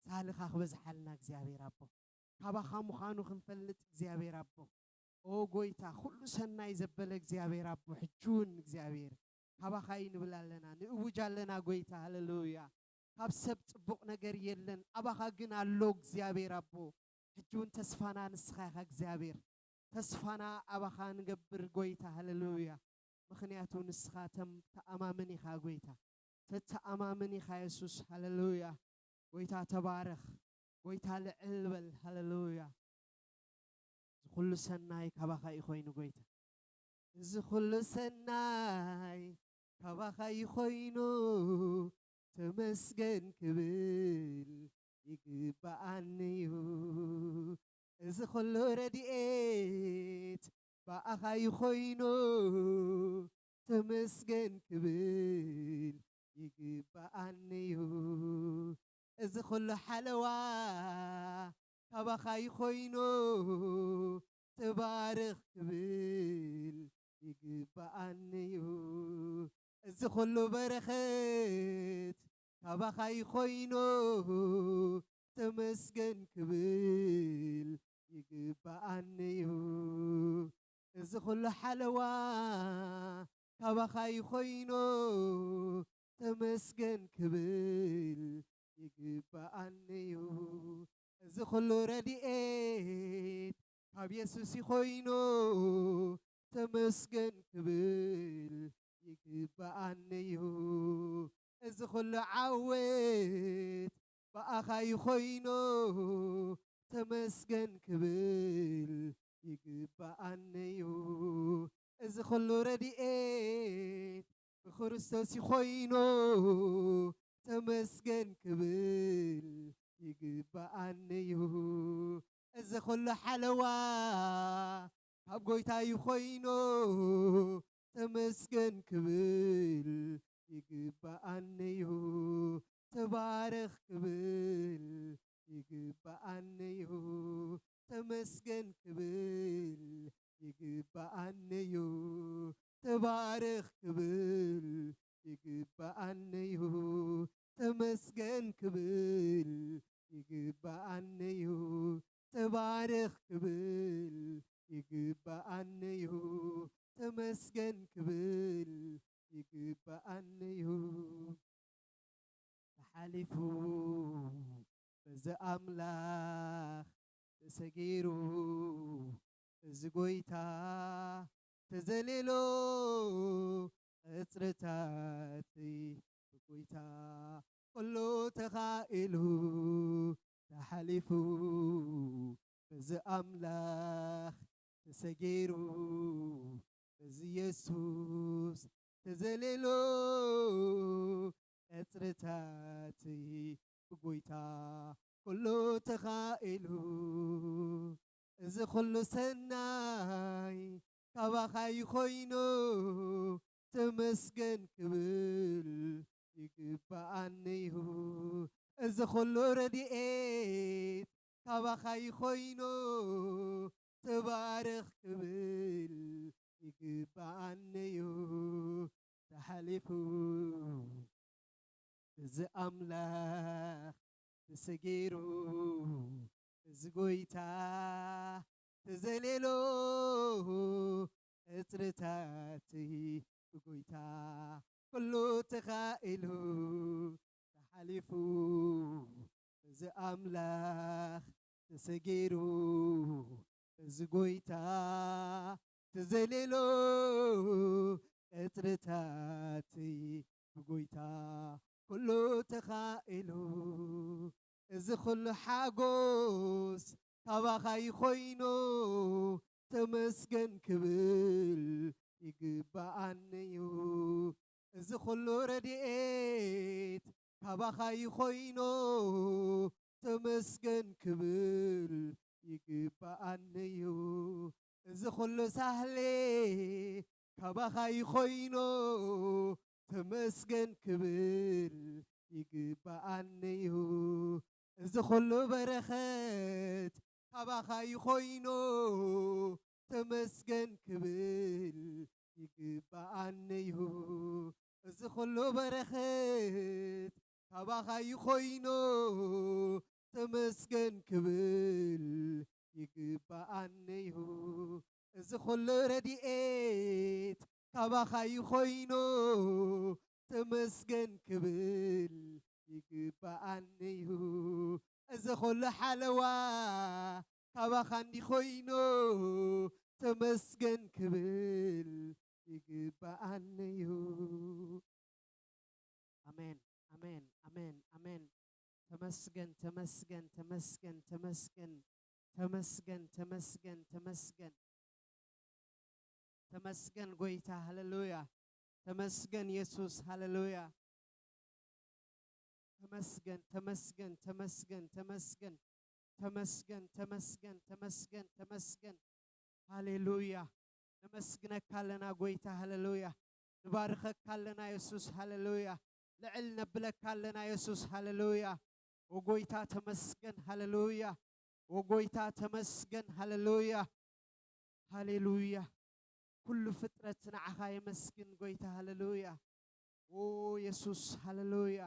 ሳህልኻ ክበዝሓልና እግዚኣብሔር ኣቦ፣ ካባኻ ምዃኑ ክንፈልጥ እግዚኣብሔር ኣቦ፣ ኦ ጎይታ ኩሉ ሰናይ ዘበለ እግዚኣብሔር ኣቦ፣ ሕጂ እውን እግዚኣብሔር ካባኻ እዩ ንብል ኣለና፣ ንእውጅ ኣለና ጎይታ፣ ሃለሉያ። ካብ ሰብ ጽቡቕ ነገር የለን፣ ኣባኻ ግን ኣሎ እግዚኣብሔር ኣቦ። ሕጂ እውን ተስፋና ንስኻ ኢኻ እግዚኣብሔር፣ ተስፋና ኣባኻ ንገብር ጎይታ፣ ሃለሉያ። ምኽንያቱ ንስኻ ተም-፣ ተኣማምን ኢኻ ጎይታ፣ ተተኣማምን ኢኻ የሱስ፣ ሃለሉያ። ጎይታ ተባረኽ፣ ጎይታ ልዕል በል፣ ሃለሉያ። እዚ ኩሉ ሰናይ ካባኻ እዩ ኮይኑ ጎይታ። እዚ ኩሉ ሰናይ ካባኻ እዩ ኮይኑ፣ ተመስገን ክብል ይግባኣኒ እዩ። እዚ ኩሉ ረድኤት ብኣኻ እዩ ኮይኑ፣ ተመስገን ክብል ይግባኣኒ እዩ። እዚ ኩሉ ሓለዋ ካባኻ እዩ ኮይኑ፣ ተባረኽ ክብል ይግባኣኒ እዩ። እዚ ኩሉ በረኸት ካባኻ እዩ ኮይኑ፣ ተመስገን ክብል ይግባኣኒ እዩ። እዚ ኩሉ ሓለዋ ካባኻ እዩ ኮይኑ፣ ተመስገን ክብል ይግባኣኒ እዩ። እዚ ኩሉ ረድኤት ካብ የሱስ እዩ ኮይኑ፣ ተመስገን ክብል ይግባኣኒ እዩ። እዚ ኩሉ ዓወት ብኣኻ እዩ ኮይኑ፣ ተመስገን ክብል ይግባኣኒ እዩ። እዚ ኩሉ ረድኤት ብክርስቶስ እዩ ኮይኑ፣ ተመስገን ክብል ይግባኣኒ እዩ። እዚ ኩሉ ሓለዋ ካብ ጎይታ እዩ ኮይኑ፣ ተመስገን ክብል ይግባኣኒ እዩ። ተባረኽ ክብል ይግባኣኒ እዩ። ተመስገን ክብል ይግባኣኒ እዩ። ተባረኽ ክብል ይግባኣኒ እዩ። ተመስገን ክብል ይግባኣኒ እዩ። ተባረኽ ክብል ይግባኣኒ እዩ። ተመስገን ክብል ይግባኣኒ እዩ። ተሓሊፉ በዚ ኣምላኽ ተሰጊሩ፣ እዚ ጎይታ ተዘሌሎ ቀጽርታተይ ብጎይታ ኩሉ ተኻኢሉ። ተሓሊፉ በዚ ኣምላኽ ተሰጊሩ፣ በዚ የሱስ ተዘሌሎ ቀጽርታተይ ብጎይታ ኩሉ ተኻኢሉ። እዚ ኩሉ ሰናይ ካባኻ እዩ ኮይኑ፣ ተመስገን ክብል ይግባኣኒ እዩ። እዚ ኩሉ ረድኤት ካባኻ እዩ ኮይኑ፣ ተባረኽ ክብል ይግባኣኒ እዩ። ተሓሊፉ እዚ ኣምላኽ ተሰጊሩ እዚ ጎይታ ተዘሌሎ ቀጽርታትይ ብጎይታ ኩሉ ተኻኢሉ ተሓሊፉ እዚ ኣምላኽ ተሰጊሩ እዚ ጎይታ ተዘሌሎ ቀጽርታትይ ብጎይታ ኩሉ ተኻኢሉ እዚ ኩሉ ሓጎስ ካባኻ ይኾይኖ ተመስገን ክብል ይግባኣኒ እዩ። እዚ ኩሉ ረድኤት ካባኻ ይኾይኖ ተመስገን ክብል ይግባኣኒ እዩ። እዚ ኩሉ ሳህሌ ካባኻ ይኾይኖ ተመስገን ክብል ይግባኣኒ እዩ። እዚ ኩሉ በረኸት ካባኻ ይኾይኖ ተመስገን ክብል ይግባኣኒ እዩ። እዚ ኩሉ በረኸት ካባኻ ይኾይኖ ተመስገን ክብል ይግባኣኒ እዩ። እዚ ኩሉ ረድኤት ካባኻ ይኾይኖ ተመስገን ክብል ይግባኣኒ እዩ። እዚ ኩሉ ሓለዋ ካባኻ እንዲኾይኖ ተመስገን ክብል ይግባኣኒ እዩ። ኣሜን፣ ኣሜን፣ ኣሜን፣ ኣሜን። ተመስገን፣ ተመስገን፣ ተመስገን፣ ተመስገን፣ ተመስገን፣ ተመስገን፣ ተመስገን። ተመስገን ጎይታ፣ ሃሌሉያ። ተመስገን የሱስ፣ ሃሌሉያ። ተመስገን፣ ተመስገን፣ ተመስገን፣ ተመስገን። ተመስገን፣ ተመስገን፣ ተመስገን፣ ተመስገን። ሃሌሉያ። ነመስግነካ ኣለና ጎይታ፣ ሃሌሉያ። ንባርከካ ኣለና የሱስ፣ ሃሌሉያ። ልዕል ነብለካ ኣለና የሱስ፣ ሃሌሉያ። ወጎይታ ተመስገን፣ ሃሌሉያ። ወጎይታ ተመስገን፣ ሃሌሉያ። ሃሌሉያ። ኩሉ ፍጥረት ንዓኻ የመስግን ጎይታ፣ ሃሌሉያ። ኦ የሱስ፣ ሃሌሉያ።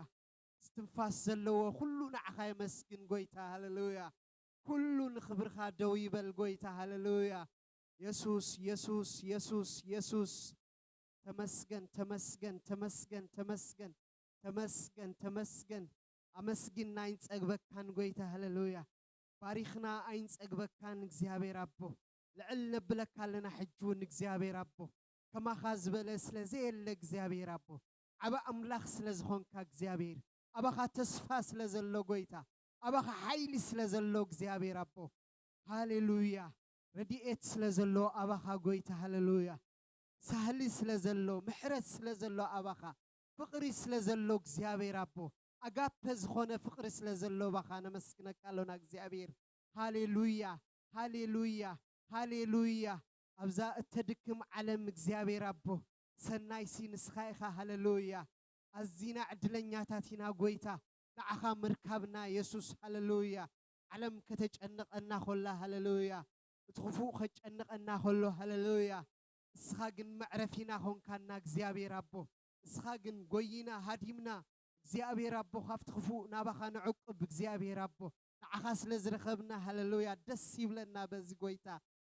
እስትንፋስ ዘለዎ ኩሉ ንዓኻ የመስግን ጎይታ፣ ሃሌሉያ። ኩሉ ንኽብርኻ ደው ይበል ጎይታ፣ ሃሌሉያ። የሱስ፣ የሱስ፣ የሱስ፣ የሱስ። ተመስገን፣ ተመስገን፣ ተመስገን፣ ተመስገን፣ ተመስገን፣ ተመስገን። ኣመስጊንና ኣይንጸግበካን ጎይታ፣ ሃሌሉያ። ባሪኽና ኣይንጸግበካን እግዚኣብሔር ኣቦ። ልዕል ነብለካ ኣለና ሕጂ እውን እግዚኣብሔር ኣቦ። ከማኻ ዝበለ ስለ ዘየለ እግዚኣብሔር ኣቦ። ዓቢ ኣምላኽ ስለ ዝኾንካ እግዚኣብሔር። ኣባኻ ተስፋ ስለ ዘሎ ጎይታ። ኣባኻ ሓይሊ ስለ ዘሎ እግዚኣብሔር ኣቦ። ሃሌሉያ። ረድኤት ስለ ዘሎ ኣባኻ ጎይታ፣ ሃሌሉያ። ሳህሊ ስለ ዘሎ፣ ምሕረት ስለ ዘሎ ኣባኻ፣ ፍቕሪ ስለ ዘሎ እግዚኣብሔር ኣቦ፣ ኣጋፐ ዝኾነ ፍቕሪ ስለ ዘሎ ኣባኻ ነመስግነካ ኣሎና እግዚኣብሔር። ሃሌሉያ፣ ሃሌሉያ፣ ሃሌሉያ። ኣብዛ እተድክም ዓለም እግዚኣብሔር ኣቦ፣ ሰናይሲ ንስኻ ኢኻ። ሃሌሉያ። ኣዚና ዕድለኛታት ኢና ጎይታ፣ ንዓኻ ምርካብና የሱስ። ሃሌሉያ። ዓለም ከተጨንቐና ኾላ፣ ሃሌሉያ። እቲ ክፉእ ከጨንቐና ኾሎ፣ ሃሌሉያ። እስኻ ግን መዕረፊና ኾንካና እግዚኣብሔር ኣቦ። እስኻ ግን ጎይና ሃዲምና እግዚኣብሔር ኣቦ፣ ካብቲ ክፉእ ናባኻ ንዕቅብ እግዚኣብሔር ኣቦ። ንዓኻ ስለ ዝረኸብና፣ ሃሌሉያ፣ ደስ ይብለና በዚ ጎይታ።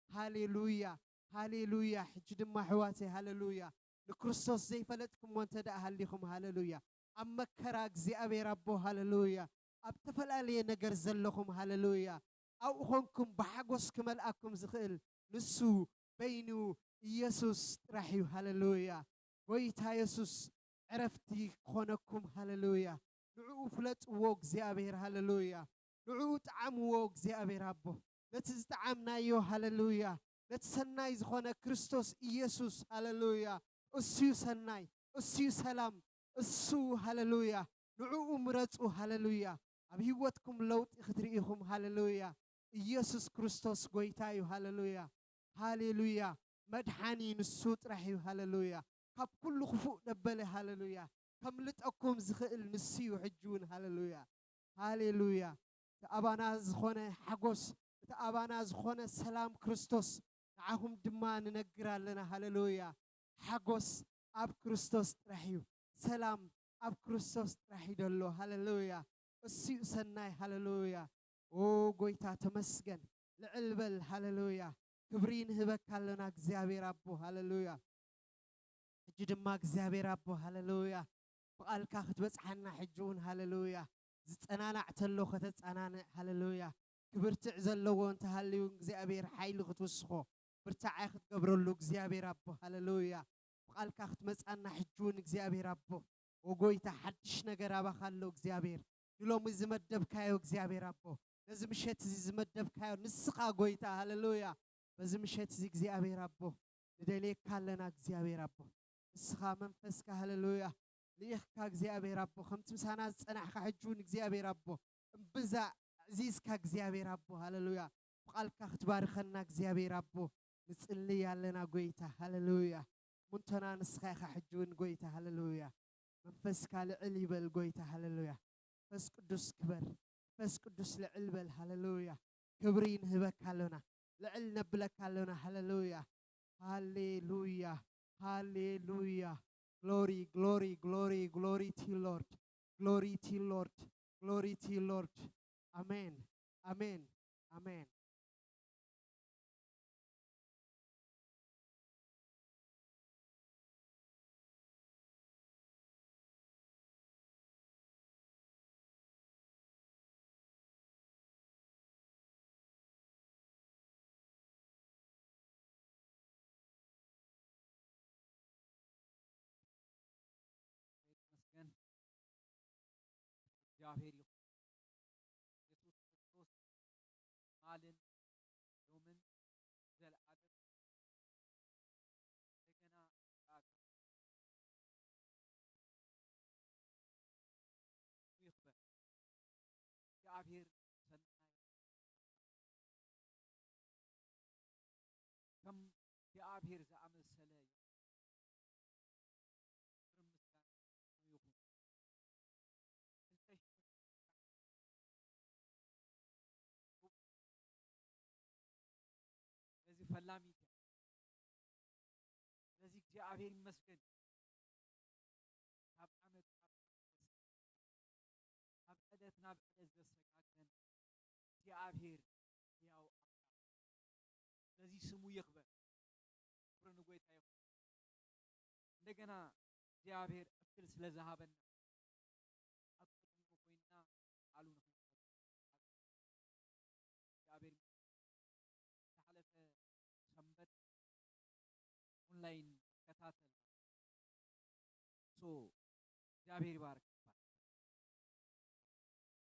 ሃሌሉያ፣ ሃሌሉያ። ሕጂ ድማ ኣሕዋተይ፣ ሃሌሉያ፣ ንክርስቶስ ዘይፈለጥኩሞ እንተ ደኣ ሃሊኹም፣ ሃሌሉያ፣ ኣብ መከራ እግዚኣብሔር ኣቦ፣ ሃሌሉያ፣ ኣብ ተፈላለየ ነገር ዘለኹም፣ ሃሌሉያ፣ ኣብኡ ኾንኩም ብሓጎስ ክመልኣኩም ዝኽእል ንሱ በይኑ ኢየሱስ ጥራሕ እዩ። ሃሌሉያ። ጎይታ የሱስ ዕረፍቲ ክኾነኩም። ሃሌሉያ። ንዕኡ ፍለጥዎ እግዚኣብሔር። ሃሌሉያ። ንዕኡ ጠዓምዎ እግዚኣብሔር ኣቦ። ነቲ ዝጠዓምናዮ፣ ሃሌሉያ፣ ነቲ ሰናይ ዝኾነ ክርስቶስ ኢየሱስ፣ ሃሌሉያ። እሱ እዩ ሰናይ፣ እሱ እዩ ሰላም፣ እሱ፣ ሃሌሉያ። ንዕኡ ምረጹ፣ ሃሌሉያ። ኣብ ህይወትኩም ለውጢ ክትርኢ ኢኹም፣ ሃሌሉያ። ኢየሱስ ክርስቶስ ጎይታ እዩ፣ ሃሌሉያ። ሃሌሉያ። መድሓኒ ንሱ ጥራሕ እዩ፣ ሃሌሉያ። ካብ ኩሉ ክፉእ ደበለ፣ ሃሌሉያ፣ ከምልጠኩም ዝኽእል ንሱ እዩ፣ ሕጂ እውን፣ ሃሌሉያ። ሃሌሉያ። እቲ ኣባና ዝኾነ ሓጎስ፣ እቲ ኣባና ዝኾነ ሰላም ክርስቶስ ንዓኹም ድማ ንነግር ኣለና፣ ሃሌሉያ። ሓጎስ ኣብ ክርስቶስ ጥራሕ እዩ። ሰላም ኣብ ክርስቶስ ጥራሕ እዩ ደሎ፣ ሃሌሉያ። እሱ እዩ ሰናይ። ሃሌሉያ። ኦ ጎይታ ተመስገን። ልዕል በል። ሃሌሉያ። ክብሪ ንህበካ ኣለና እግዚኣብሔር ኣቦ። ሃሌሉያ። ሕጂ ድማ እግዚኣብሔር ኣቦ፣ ሃሌሉያ፣ ብቓልካ ክትበጽሓና ሕጂ እውን፣ ሃሌሉያ፣ ዝጸናናዕ ተሎ ከተጸናንዕ፣ ሃሌሉያ፣ ክብርትዕ ዘለዎ እንተሃልዩ እግዚኣብሔር ሓይሊ ክትውስኾ፣ ብርታዓይ ክትገብረሉ እግዚኣብሔር ኣቦ፣ ሃሌሉያ፣ ብቓልካ ክትመጻና ሕጂ እውን እግዚኣብሔር ኣቦ፣ ኦ ጎይታ፣ ሓድሽ ነገር ኣባኻ ኣሎ እግዚኣብሔር፣ ንሎሚ ዝመደብካዮ እግዚኣብሔር ኣቦ፣ ነዚ ምሸት እዚ ዝመደብካዮ ንስኻ ጎይታ፣ ሃሌሉያ፣ በዚ ምሸት እዚ እግዚኣብሔር ኣቦ፣ ንደልየካ ኣለና እግዚኣብሔር ኣቦ። ንስኻ መንፈስካ፣ ሃሌሉያ፣ ልኢኽካ እግዚኣብሔር ኣቦ፣ ከምቲ ምሳና ዝጸናሕካ ሕጂ እውን እግዚኣብሔር ኣቦ፣ እምብዛ ኣዕዚዝካ እግዚኣብሔር ኣቦ፣ ሃሌሉያ፣ ብቓልካ ክትባርኸና እግዚኣብሔር ኣቦ፣ ንጽልይ ኣለና ጎይታ፣ ሃሌሉያ። ሙንቶና ንስኻ ኢኻ ሕጂ እውን ጎይታ፣ ሃሌሉያ። መንፈስካ ልዕል ይበል ጎይታ፣ ሃሌሉያ። መንፈስ ቅዱስ ክበር፣ መንፈስ ቅዱስ ልዕል በል፣ ሃሌሉያ። ክብሪ ንህበካ ኣሎና፣ ልዕል ነብለካ ኣሎና፣ ሃሌሉያ፣ ሃሌሉያ፣ ሃሌሉያ። Glory, glory, glory, glory to you, Lord. Glory to you, Lord. Glory to you, Lord. ኣሜን፣ ኣሜን፣ ኣሜን። ይመስገን። እግዚኣብሔር ይኹን። የሱስ ክርስቶስ ትማልን ሎምን ዘለዓለም እንደገና ይኽበር። እግዚኣብሔር ሰናይ፣ ከም እግዚኣብሔር ዝኣመሰለ የለን። ክብርን ምስጋናን ይኹን። ክልተ ሺሕ ስለዚ ፈላሚት እያ። ስለዚ እግዚኣብሔር ይመስገን። ካብ ዓመት ናብ ዓመት፣ ካብ ዕለት ናብ ዕለት ዘሰጋገን እግዚኣብሔር ሕያው ኣምላኽ። ስለዚ ስሙ ይኽበር። ክብሪ ንጎይታ ይኹን። እንደገና እግዚኣብሔር ዕድል ስለ ዝሃበና ኣብ ቅድሚኡ ኮይንና ቃሉ ንኽንሰምዕ እግዚኣብሔር ይመስገን። ዝሓለፈ ሰንበት ኦንላይን ይከታተል። ሶ እግዚኣብሔር ይባርክ።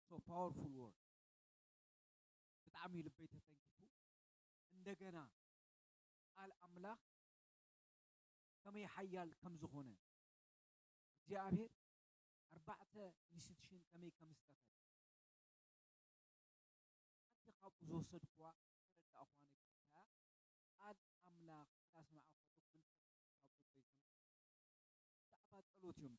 ሶ ፓወርፉል ወርድ። ብጣዕሚ ልበይ ተተንኪፉ። እንደገና ቃል ኣምላኽ ከመይ ሓያል ከም ዝኾነ፣ እግዚኣብሔር ኣርባዕተ ኢንስቲትዩሽን ከመይ ከም ዝተኸለ፣ ሓንቲ ካብኡ ዝወሰድኩዋ ዝተረዳእኹዋ ነገር እንታይ እያ? ቃል ኣምላኽ እንዳሰማዕኩ ከለኹ መንፈስ ቅዱስ ካብ ልበይ ተመልሱ። ብዛዕባ ጸሎት እዮም።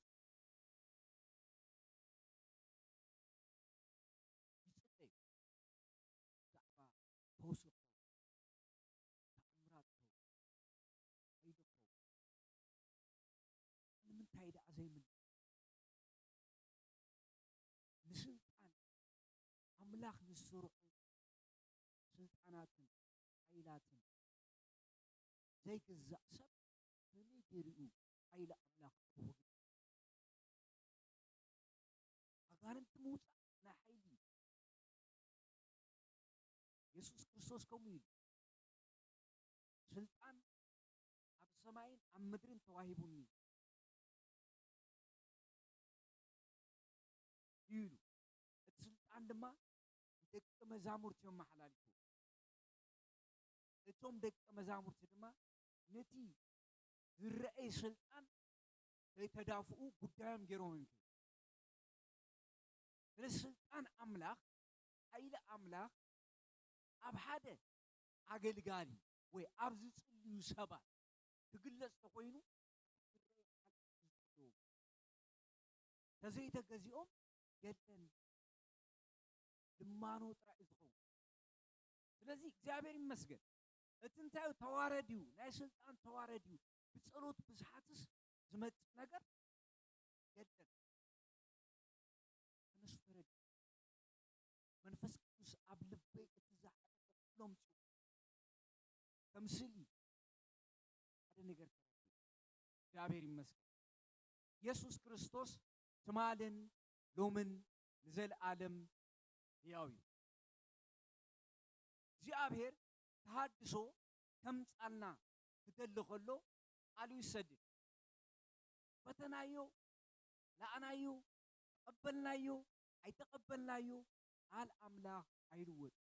ይጽበዩ። ብዛዕባ ፈውሲ ክኸውን፣ ተኣምራት ክኸውን፣ ሓይሊ ክኸውን። ንምንታይ ደኣ ዘይምልእ? ንስልጣን ኣምላኽ ንዝሰርሑ ስልጣናትን ሓይላትን ዘይግዛእ ሰብ ከመይ ገይሩ እዩ ሓይሊ ኣምላኽ ክህቡ? ኣጋንንቲ ምውጻእ ናይ ሓይሊ እዩ። የሱስ ክርስቶስ ከምኡ ኢሉ፣ "ስልጣን ኣብ ሰማይን ኣብ ምድርን ተዋሂቡኒ" እዩ ኢሉ። እቲ ስልጣን ድማ ንደቂ መዛሙርቲ እዮም መሓላሊፉ። እቶም ደቂ መዛሙርቲ ድማ ነቲ ዝረኣይ ስልጣን ከይተዳፍኡ ጉዳዮም ገይሮም እዮም ከይዱ። ስለዚ ስልጣን ኣምላኽ፣ ሓይሊ ኣምላኽ ኣብ ሓደ ኣገልጋሊ ወይ ኣብ ዝጽልዩ ሰባት ክግለጽ ተኾይኑ፣ ተዘይተገዚኦም የለን፣ ልማኖ ጥራይ እዩ ዝኸውን። ስለዚ እግዚኣብሔር ይመስገን። እቲ እንታይ እዩ? ተዋረድ እዩ፣ ናይ ስልጣን ተዋረድ እዩ። ብጸሎት ብዝሓትስ ዝመጽእ ነገር የለን። ተነሱ፣ ተረድ። ስእሊ ሓደ ነገር ተረድኡ። እግዚኣብሔር ይመስገን። የሱስ ክርስቶስ ትማልን ሎምን ንዘለኣለም ህያው እዩ። እግዚኣብሔር ተሃድሶ ከምጻልና ክደሊ ከሎ ቃሉ ይሰድድ። ፈተናዮ፣ ላእናዮ፣ ተቐበልናዮ፣ ኣይተቐበልናዮ፣ ቃል ኣምላኽ ኣይልወጥን።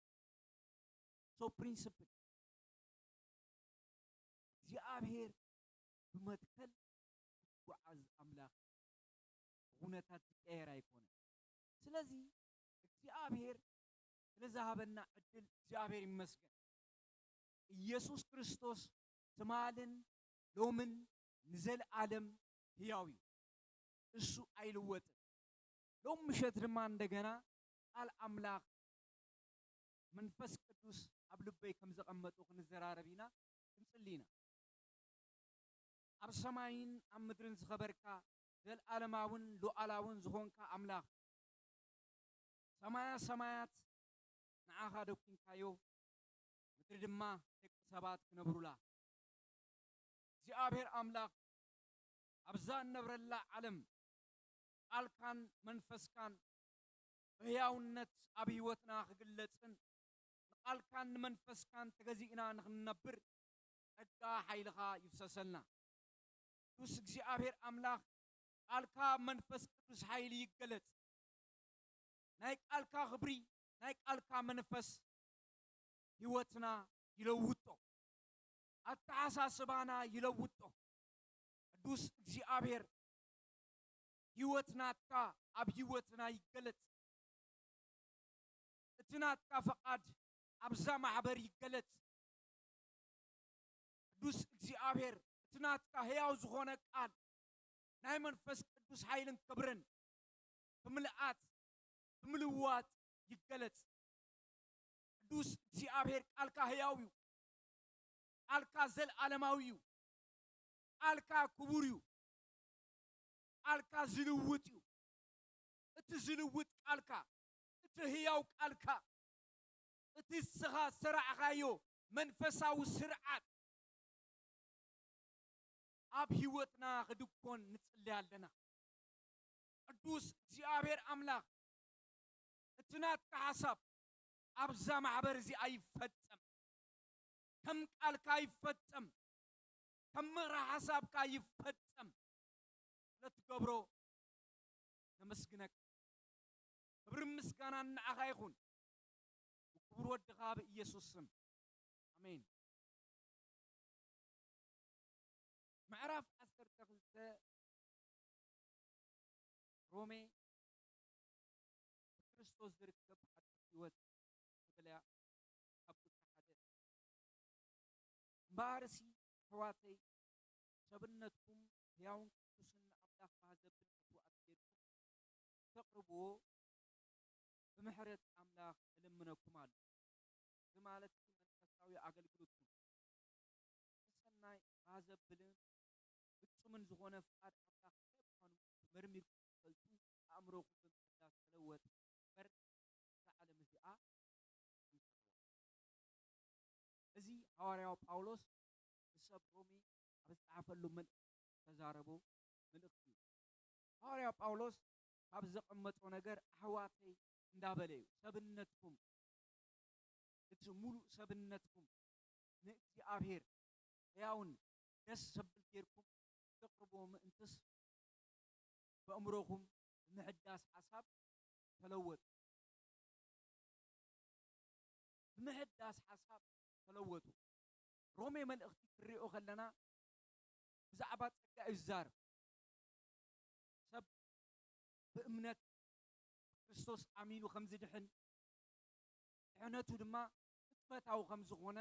So principle እግዚኣብሔር ብመትከል ዝጓዓዝ ኣምላኽ እዩ። ኩነታት ዝቀየር ኣይኮነን። ስለዚ እግዚኣብሔር ስለ ዝሃበና ዕድል እግዚኣብሔር ይመስገን። ኢየሱስ ክርስቶስ ትማልን ሎምን ንዘለኣለም ህያው እዩ። እሱ ኣይልወጥን። ሎም ምሸት ድማ እንደገና ቃል ኣምላኽ መንፈስ ቅዱስ ኣብ ልበይ ከም ዘቐመጡ ክንዘራረብ ኢና፣ ክንጽሊ ኢና። ኣብ ሰማይን ኣብ ምድርን ዝኸበርካ፣ ዘልኣለማውን ሉዓላውን ዝኾንካ ኣምላኽ፣ ሰማያ ሰማያት ንዓኻ ደኩንካዮ፣ ምድሪ ድማ ደቂ ሰባት ክነብሩላ። እግዚኣብሔር ኣምላኽ፣ ኣብዛ እንነብረላ ዓለም ቃልካን መንፈስካን ብህያውነት ኣብ ህይወትና ክግለጽን ንቃልካን ንመንፈስካን ተገዚእና ንኽንነብር ጸጋ ሓይልኻ ይፍሰሰልና። ቅዱስ እግዚኣብሔር ኣምላኽ፣ ቃልካ መንፈስ ቅዱስ ሓይሊ ይገለጽ። ናይ ቃልካ ክብሪ፣ ናይ ቃልካ መንፈስ ህይወትና ይለውጦ፣ ኣተሓሳስባና ይለውጦ። ቅዱስ እግዚኣብሔር ህይወት ናትካ ኣብ ህይወትና ይገለጽ። እቲ ናትካ ፈቓድ ኣብዛ ማሕበር ይገለጽ። ቅዱስ እግዚኣብሔር እቲ ናትካ ህያው ዝኾነ ቃል ናይ መንፈስ ቅዱስ ሓይልን ክብርን ብምልኣት ብምልዋጥ ይገለጽ። ቅዱስ እግዚኣብሔር ቃልካ ህያው እዩ። ቃልካ ዘልኣለማዊ እዩ። ቃልካ ክቡር እዩ። ቃልካ ዝልውጥ እዩ። እቲ ዝልውጥ ቃልካ፣ እቲ ህያው ቃልካ፣ እቲ ንስኻ ዝሰራዕኻዮ መንፈሳዊ ስርዓት ኣብ ህይወትና ክድኮን ንጽሊ ኣለና። ቅዱስ እግዚኣብሔር ኣምላኽ፣ እቲ ናትካ ሓሳብ ኣብዛ ማሕበር እዚኣ ይፈጸም፣ ከም ቃልካ ይፈጸም፣ ከም ምኽሪ ሓሳብካ ይፈጸም። ስለትገብሮ ነመስግነካ። ክብርን ምስጋናን ንዓኻ ይኹን፣ ብክቡር ወድኻ ብኢየሱስ ስም፣ ኣሜን። ምዕራፍ ዓሰርተ ክልተ ሮሜ፣ ብክርስቶስ ዝርከብ ሓድሽ ህይወት ትብል እያ። ካብ ቁጽሪ ሓደ፣ እምበኣርሲ ኣሕዋተይ፣ ሰብነትኩም ህያውን ቅዱስን ንኣምላኽ ባህ ዘብል መስዋእቲ ጌርኩም ተቕርብዎ፣ ብምሕረት ኣምላኽ እልምነኩም ኣሎ። እዚ ማለት እቲ መንፈሳዊ ኣገልግሎትኩም እቲ ሰናይ ባህ ዘብልን ፍጹምን ዝኾነ ፍቓድ ኣምላኽ እንታይ ምዃኑ መርሚርኩም ክትፈልጡ፣ ኣእምሮኹም ብምሕዳስ ተለወጥ እምበር፣ እዛ ዓለም እዚኣ ኣይትንክፍዋ። እዚ ሃዋርያው ጳውሎስ ንሰብ ሮሜ ኣብ ዝጸሓፈሉ መልእኽቲ ዝተዛረቦ መልእኽቲ እዩ። ሃዋርያው ጳውሎስ ካብ ዘቐመጦ ነገር ኣሕዋተይ እንዳበለ እዩ። ሰብነትኩም፣ እቲ ሙሉእ ሰብነትኩም ንእግዚኣብሔር ሕያውን ደስ ዘብል ጌርኩም ተቕርብዎ ምእንትስ፣ በእምሮኹም ብምሕዳስ ሓሳብ ተለወጡ። ብምሕዳስ ሓሳብ ተለወጡ። ሮሜ መልእኽቲ ክንሪኦ ከለና ብዛዕባ ጸጋ እዩ ዝዛረብ። ሰብ ብእምነት ክርስቶስ ኣሚኑ ከም ዝድሕን፣ ድሕነቱ ድማ ቅጽበታዊ ከም ዝኾነ፣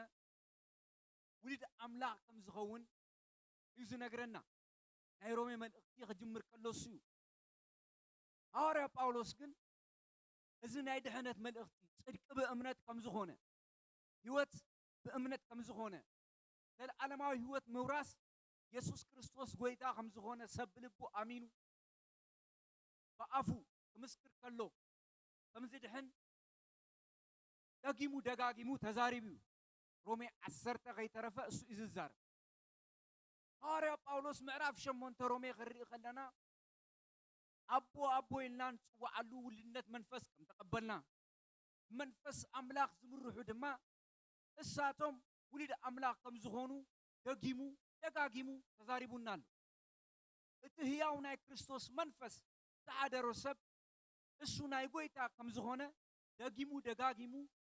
ውሉድ ኣምላኽ ከም ዝኸውን እዩ ዝነግረና። ናይ ሮሜ መልእኽቲ ክጅምር ከሎ እሱ እዩ። ሃዋርያ ጳውሎስ ግን እዚ ናይ ድሕነት መልእኽቲ፣ ጽድቂ ብእምነት ከም ዝኾነ፣ ህይወት ብእምነት ከም ዝኾነ፣ ዘለዓለማዊ ህይወት ምውራስ የሱስ ክርስቶስ ጐይታ ከም ዝኾነ ሰብ ብልቡ ኣሚኑ ብኣፉ ክምስክር ከሎ ከም ዝድሕን ደጊሙ ደጋጊሙ ተዛሪቡ እዩ። ሮሜ ዓሰርተ ከይተረፈ እሱ እዩ ዝዛረብ። ሃዋርያ ጳውሎስ ምዕራፍ ሸሞንተ ሮሜ ክንርኢ ከለና ኣቦ ኣቦ ኢልና ንጽውዓሉ ውልድነት መንፈስ ከም ተቐበልና፣ መንፈስ ኣምላኽ ዝምርሑ ድማ እሳቶም ውሉድ ኣምላኽ ከም ዝኾኑ ደጊሙ ደጋጊሙ ተዛሪቡና ኣሎ። እቲ ህያው ናይ ክርስቶስ መንፈስ ዝሓደሮ ሰብ እሱ ናይ ጐይታ ከም ዝኾነ ደጊሙ ደጋጊሙ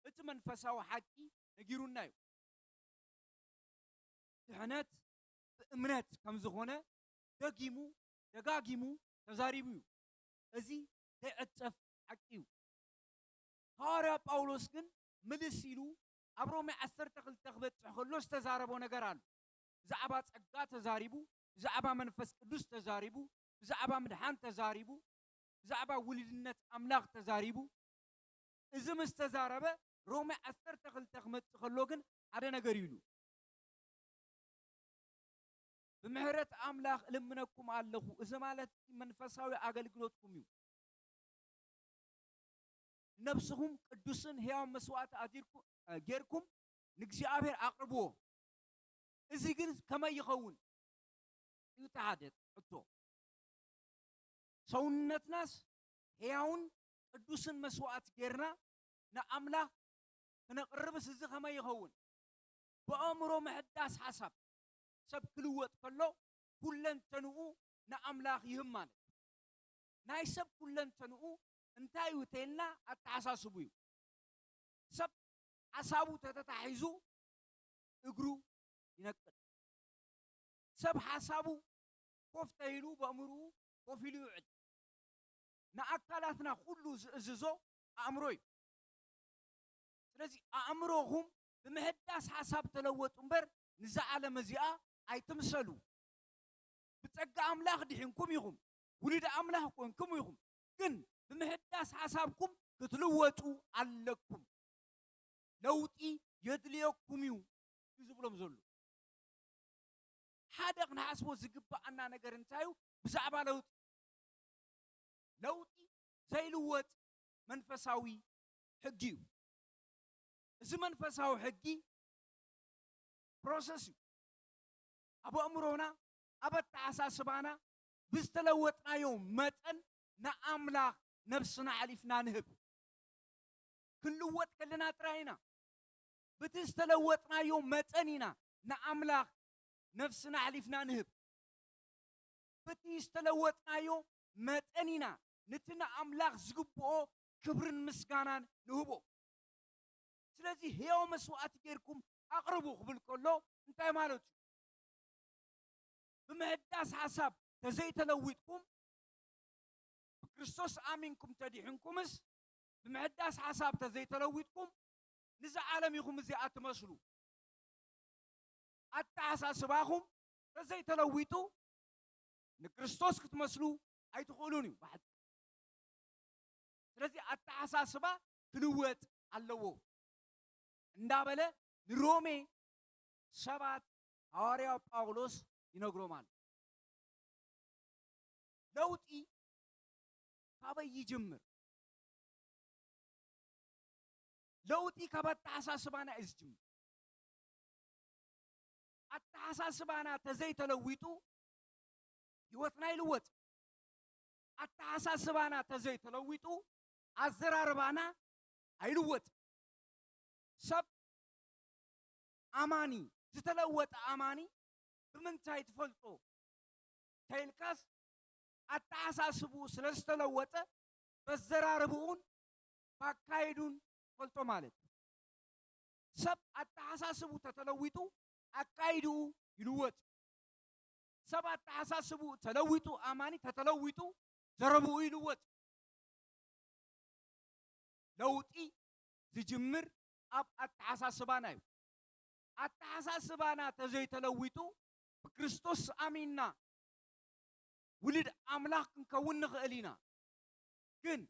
እቲ መንፈሳዊ ሓቂ ነጊሩና እዩ። ድሕነት ብእምነት ከም ዝኾነ ደጊሙ ደጋጊሙ ተዛሪቡ እዩ። እዚ ዘይዕጸፍ ሓቂ እዩ። ሃዋርያ ጳውሎስ ግን ምልስ ኢሉ ኣብ ሮሜ ዓሰርተ ክልተ ክበጽሕ ከሎ ዝተዛረቦ ነገር ኣሎ። ብዛዕባ ጸጋ ተዛሪቡ፣ ብዛዕባ መንፈስ ቅዱስ ተዛሪቡ፣ ብዛዕባ ምድሓን ተዛሪቡ፣ ብዛዕባ ውልድነት ኣምላኽ ተዛሪቡ። እዚ ምስ ተዛረበ ሮሜ ዓሰርተ ክልተ ክመጽእ ከሎ ግን ሓደ ነገር ኢሉ። ብምሕረት ኣምላኽ እልምነኩም ኣለኹ። እዚ ማለት እቲ መንፈሳዊ ኣገልግሎትኩም እዩ። ነብስኹም ቅዱስን ሕያው መስዋዕቲ ኣዲርኩ-፣ እ፣ ጌርኩም ንእግዚኣብሔር ኣቕርብዎ። እዚ ግን ከመይ ይኸውን? እዩ እቲ ሓደ ሕቶ። ሰውነትናስ ሕያውን ቅዱስን መስዋዕት ጌርና ንኣምላኽ ክነቕርብስ እዚ ከመይ ይኸውን? ብኣእምሮ ምሕዳስ ሓሳብ ሰብ ክልወጥ ከሎ ኩለንተንኡ ንኣምላኽ ይህብ ማለት እዩ። ናይ ሰብ ኩለንተንኡ እንታይ እዩ ተይልና ኣተሓሳስቡ እዩ። ሰብ ሓሳቡ ተተታሒዙ እግሩ ይነቅል። ሰብ ሓሳቡ ኮፍ ተይሉ በእምርኡ ኮፍ ኢሉ ይውዕል። ንኣካላትና ኩሉ ዝእዝዞ ኣእምሮ እዩ። ስለዚ ኣእምሮኹም ብምሕዳስ ሓሳብ ተለወጡ እምበር ንዛ ዓለም እዚኣ ኣይትምሰሉ። ብጸጋ ኣምላኽ ድሒንኩም ኢኹም፣ ውሉድ ኣምላኽ ኮንኩም ኢኹም። ግን ብምሕዳስ ሓሳብኩም ክትልወጡ ኣለኩም። ለውጢ የድልየኩም እዩ እዩ ዝብሎም ዘሎ። ሓደ ክንሓስቦ ዝግብኣና ነገር እንታይ እዩ? ብዛዕባ ለውጢ። ለውጢ ዘይልወጥ መንፈሳዊ ሕጊ እዩ። እዚ መንፈሳዊ ሕጊ ፕሮሰስ እዩ። ኣብ ኣእምሮና፣ ኣብ ኣተሓሳስባና ብዝተለወጥናዮ መጠን ንኣምላኽ ነብስና ኣሕሊፍና ንህብ። ክንልወጥ ከለና ጥራይ ኢና። በቲ ዝተለወጥናዮ መጠን ኢና ንኣምላኽ ነብስና ኣሕሊፍና ንህብ። በቲ ዝተለወጥናዮ መጠን ኢና ነቲ ንኣምላኽ ዝግብኦ ክብርን ምስጋናን ንህቦ። ስለዚ ህያው መስዋዕቲ ጌርኩም ኣቕርቡ ክብል ከሎ እንታይ ማለቱ እዩ? ብምሕዳስ ሓሳብ ተዘይተለዊጥኩም፣ ብክርስቶስ ኣሚንኩም ተዲሕንኩምስ፣ ብምሕዳስ ሓሳብ ተዘይተለዊጥኩም፣ ንዛ ዓለም ኢኹም እዚኣ ትመስሉ። ኣተሓሳስባኹም ተዘይተለዊጡ፣ ንክርስቶስ ክትመስሉ ኣይትኽእሉን እዩ ብሓቂ። ስለዚ ኣተሓሳስባ ክልወጥ ኣለዎ እንዳበለ ንሮሜ ሰባት ሃዋርያ ጳውሎስ ይነግሮም ኣሎ። ለውጢ ካበይ ይጅምር? ለውጢ ካብ ኣተሓሳስባና እዩ ዝጅምር። ኣተሓሳስባና ተዘይተለዊጡ ህይወትና ይልወጥ። ኣተሓሳስባና ተዘይተለዊጡ ኣዘራርባና ኣይልወጥ። ሰብ ኣማኒ፣ ዝተለወጠ ኣማኒ ብምንታይ ትፈልጦ ተይልካስ፣ ኣተሓሳስብኡ ስለ ዝተለወጠ በዘራርብኡን ባካይዱን ትፈልጦ ማለት እዩ። ሰብ ኣተሓሳስብኡ ተተለዊጡ ኣካይድኡ ይልወጥ። ሰብ ኣተሓሳስብኡ ተለዊጡ፣ ኣማኒ ተተለዊጡ ዘረብኡ ይልወጥ። ለውጢ ዝጅምር ኣብ ኣተሓሳስባና እዩ። ኣተሓሳስባና ተዘይተለዊጡ ብክርስቶስ ኣሚንና ውሉድ ኣምላኽ ክንከውን ንኽእል ኢና። ግን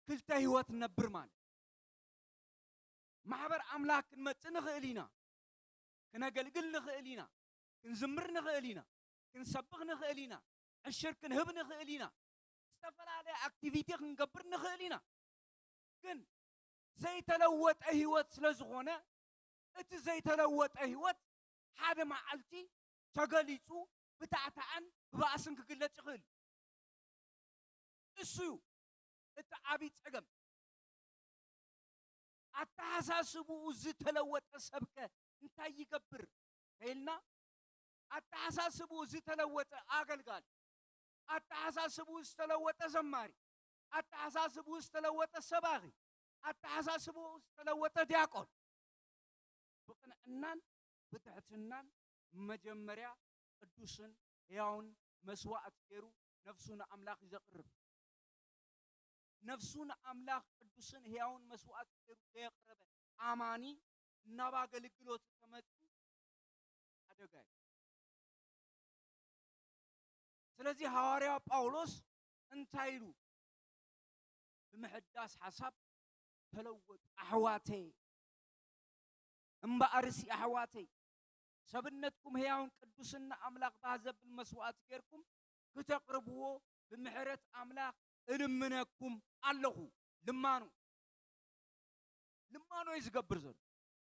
ክልተ ህይወት ንነብር ማለት ማሕበር ኣምላኽ ክንመጽእ ንኽእል ኢና። ክነገልግል ንኽእል ኢና። ክንዝምር ንኽእል ኢና። ክንሰብኽ ንኽእል ኢና። ዕሽር ክንህብ ንኽእል ኢና። ዝተፈላለየ ኣክቲቪቲ ክንገብር ንኽእል ኢና። ግን ዘይተለወጠ ህይወት ስለ ዝኾነ እቲ ዘይተለወጠ ህይወት ሓደ መዓልቲ ተገሊጹ ብታዕታዕን ብባእስን ክግለጽ ይኽእል። እሱ እዩ እቲ ዓብዪ ጸገም። ኣተሓሳስብኡ ዝተለወጠ ሰብከ እንታይ ይገብር ተይልና፣ ኣተሓሳስብኡ ዝተለወጠ ኣገልጋሊ፣ ኣተሓሳስብኡ ዝተለወጠ ዘማሪ፣ ኣተሓሳስብኡ ዝተለወጠ ሰባኺ፣ ኣተሓሳስብኡ ዝተለወጠ ዲያቆን፣ ብቕንዕናን ብትሕትናን መጀመርያ ቅዱስን ሕያውን መስዋዕቲ ገይሩ ነፍሱ ንኣምላኽ እዩ ዘቕርብ። ነፍሱ ንኣምላኽ ቅዱስን ሕያውን መስዋዕቲ ገይሩ ዘየቕረበ ኣማኒ ናብ ኣገልግሎት ተመጺኡ ሓደጋ እዩ። ስለዚ ሃዋርያ ጳውሎስ እንታይ ኢሉ? ብምሕዳስ ሓሳብ ተለወጡ ኣሕዋተይ። እምበኣርሲ ኣሕዋተይ፣ ሰብነትኩም ህያውን ቅዱስን ንኣምላኽ ባህ ዘብል መስዋዕቲ ጌርኩም ክተቕርብዎ ብምሕረት ኣምላኽ እልምነኩም ኣለኹ። ልማኑ፣ ልማኑ እዩ ዝገብር ዘሎ።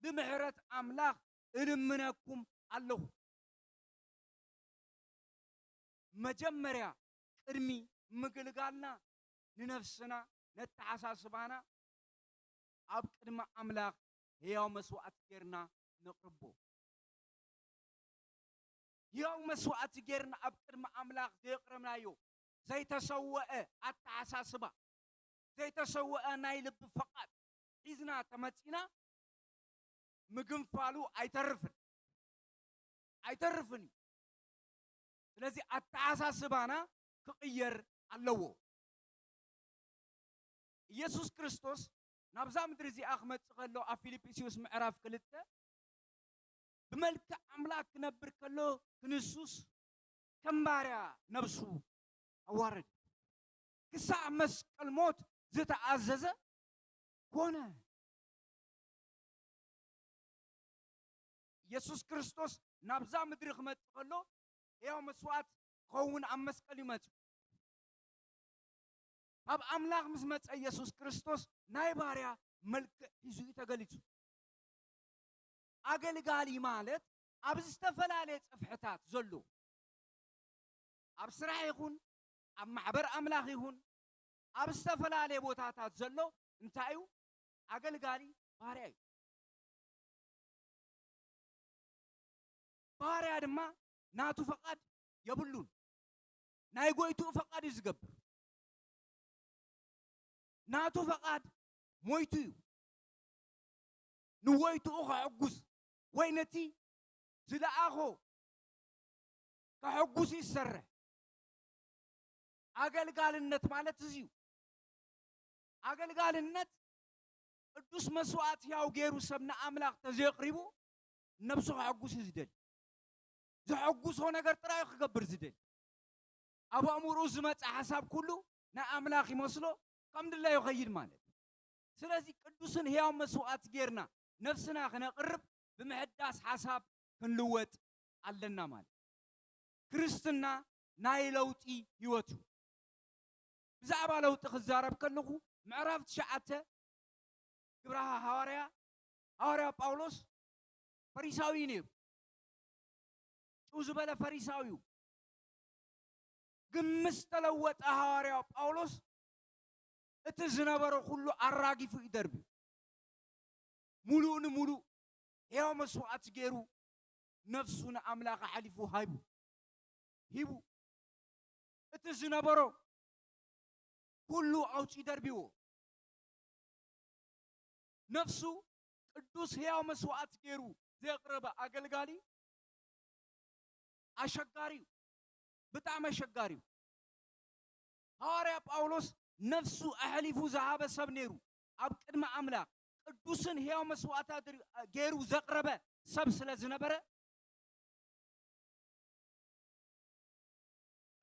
ብምሕረት ኣምላኽ እልምነኩም ኣለኹ። መጀመርያ ቅድሚ ምግልጋልና ንነፍስና፣ ነተሓሳስባና ኣብ ቅድሚ ኣምላኽ ህያው መስዋዕቲ ጌርና ነቕርቦ። ህያው መስዋዕቲ ጌርና ኣብ ቅድሚ ኣምላኽ ዘየቕረብናዮ ዘይተሰወአ ኣተሓሳስባ፣ ዘይተሰወአ ናይ ልቢ ፈቓድ ሒዝና ተመጺና ምግንፋሉ ኣይተርፍን፣ ኣይተርፍን እዩ። ስለዚ ኣተሓሳስባና ክቕየር ኣለዎ። ኢየሱስ ክርስቶስ ናብዛ ምድሪ እዚኣ ክመጽእ ከሎ ኣብ ፊልጵስዩስ ምዕራፍ ክልተ ብመልክዕ ኣምላኽ ክነብር ከሎ ክንሱስ ከም ባርያ ነብሱ ኣዋረደ። ክሳዕ መስቀል ሞት ዝተኣዘዘ ኮነ። ኢየሱስ ክርስቶስ ናብዛ ምድሪ ክመጽእ ከሎ ሕያው መስዋዕት ክኸውን ኣብ መስቀል እዩ መጺኡ። ካብ ኣምላኽ ምስ መጸ ኢየሱስ ክርስቶስ ናይ ባርያ መልክዕ ሒዙ እዩ ተገሊጹ። ኣገልጋሊ ማለት ኣብ ዝተፈላለየ ጽፍሕታት ዘሎ፣ ኣብ ስራሕ ይኹን ኣብ ማሕበር ኣምላኽ ይኹን ኣብ ዝተፈላለየ ቦታታት ዘሎ እንታይ እዩ? ኣገልጋሊ ባርያ እዩ። ባርያ ድማ ናቱ ፈቓድ የብሉን። ናይ ጎይትኡ ፈቓድ እዩ ዝገብር። ናቱ ፈቓድ ሞይቱ እዩ። ንጎይትኡ ከሐጉስ ወይ ነቲ ዝለኣኾ ከሐጉስ እዩ ዝሰርሕ። ኣገልጋልነት ማለት እዚ እዩ። ኣገልጋልነት ቅዱስ መስዋዕት ሕያው ገይሩ ሰብ ንኣምላኽ ተዘየቕሪቡ ነብሱ ከሐጉስ እዩ ዝደሊ። ዘሐጉሶ ነገር ጥራይ ክገብር ዝደሊ። ኣብ ኣእምሮኡ ዝመጽእ ሓሳብ ኩሉ ናይ ኣምላኽ ይመስሎ፣ ከም ድላዩ ይኸይድ ማለት እዩ። ስለዚ ቅዱስን ሕያው መስዋዕት ጌርና ነፍስና ክነቕርብ ብምሕዳስ ሓሳብ ክንልወጥ ኣለና ማለት እዩ። ክርስትና ናይ ለውጢ ህይወት እዩ። ብዛዕባ ለውጢ ክዛረብ ከለኹ ምዕራፍ ትሽዓተ ግብረ ሃዋርያ፣ ሃዋርያ ጳውሎስ ፈሪሳዊ እዩ ነይሩ። ጭው ዝበለ ፈሪሳዊ እዩ። ግን ምስ ተለወጠ ሃዋርያ ጳውሎስ እቲ ዝነበሮ ኩሉ ኣራጊፉ እዩ ደርብዩ። ሙሉእ ንሙሉእ ሕያው መስዋዕቲ ገይሩ ነፍሱ ንኣምላኽ ኣሕሊፉ ሃይቡ ሂቡ። እቲ ዝነበሮ ኩሉ ኣውጺኡ ደርብዎ። ነፍሱ ቅዱስ ሕያው መስዋዕቲ ገይሩ ዘቕረበ ኣገልጋሊ ኣሸጋሪ እዩ። ብጣዕሚ ኣሸጋሪ እዩ። ሃዋርያ ጳውሎስ ነፍሱ ኣሕሊፉ ዝሃበ ሰብ ነይሩ። ኣብ ቅድሚ ኣምላኽ ቅዱስን ሕያው መስዋዕታ ድር-፣ ገይሩ ዘቕረበ ሰብ ስለ ዝነበረ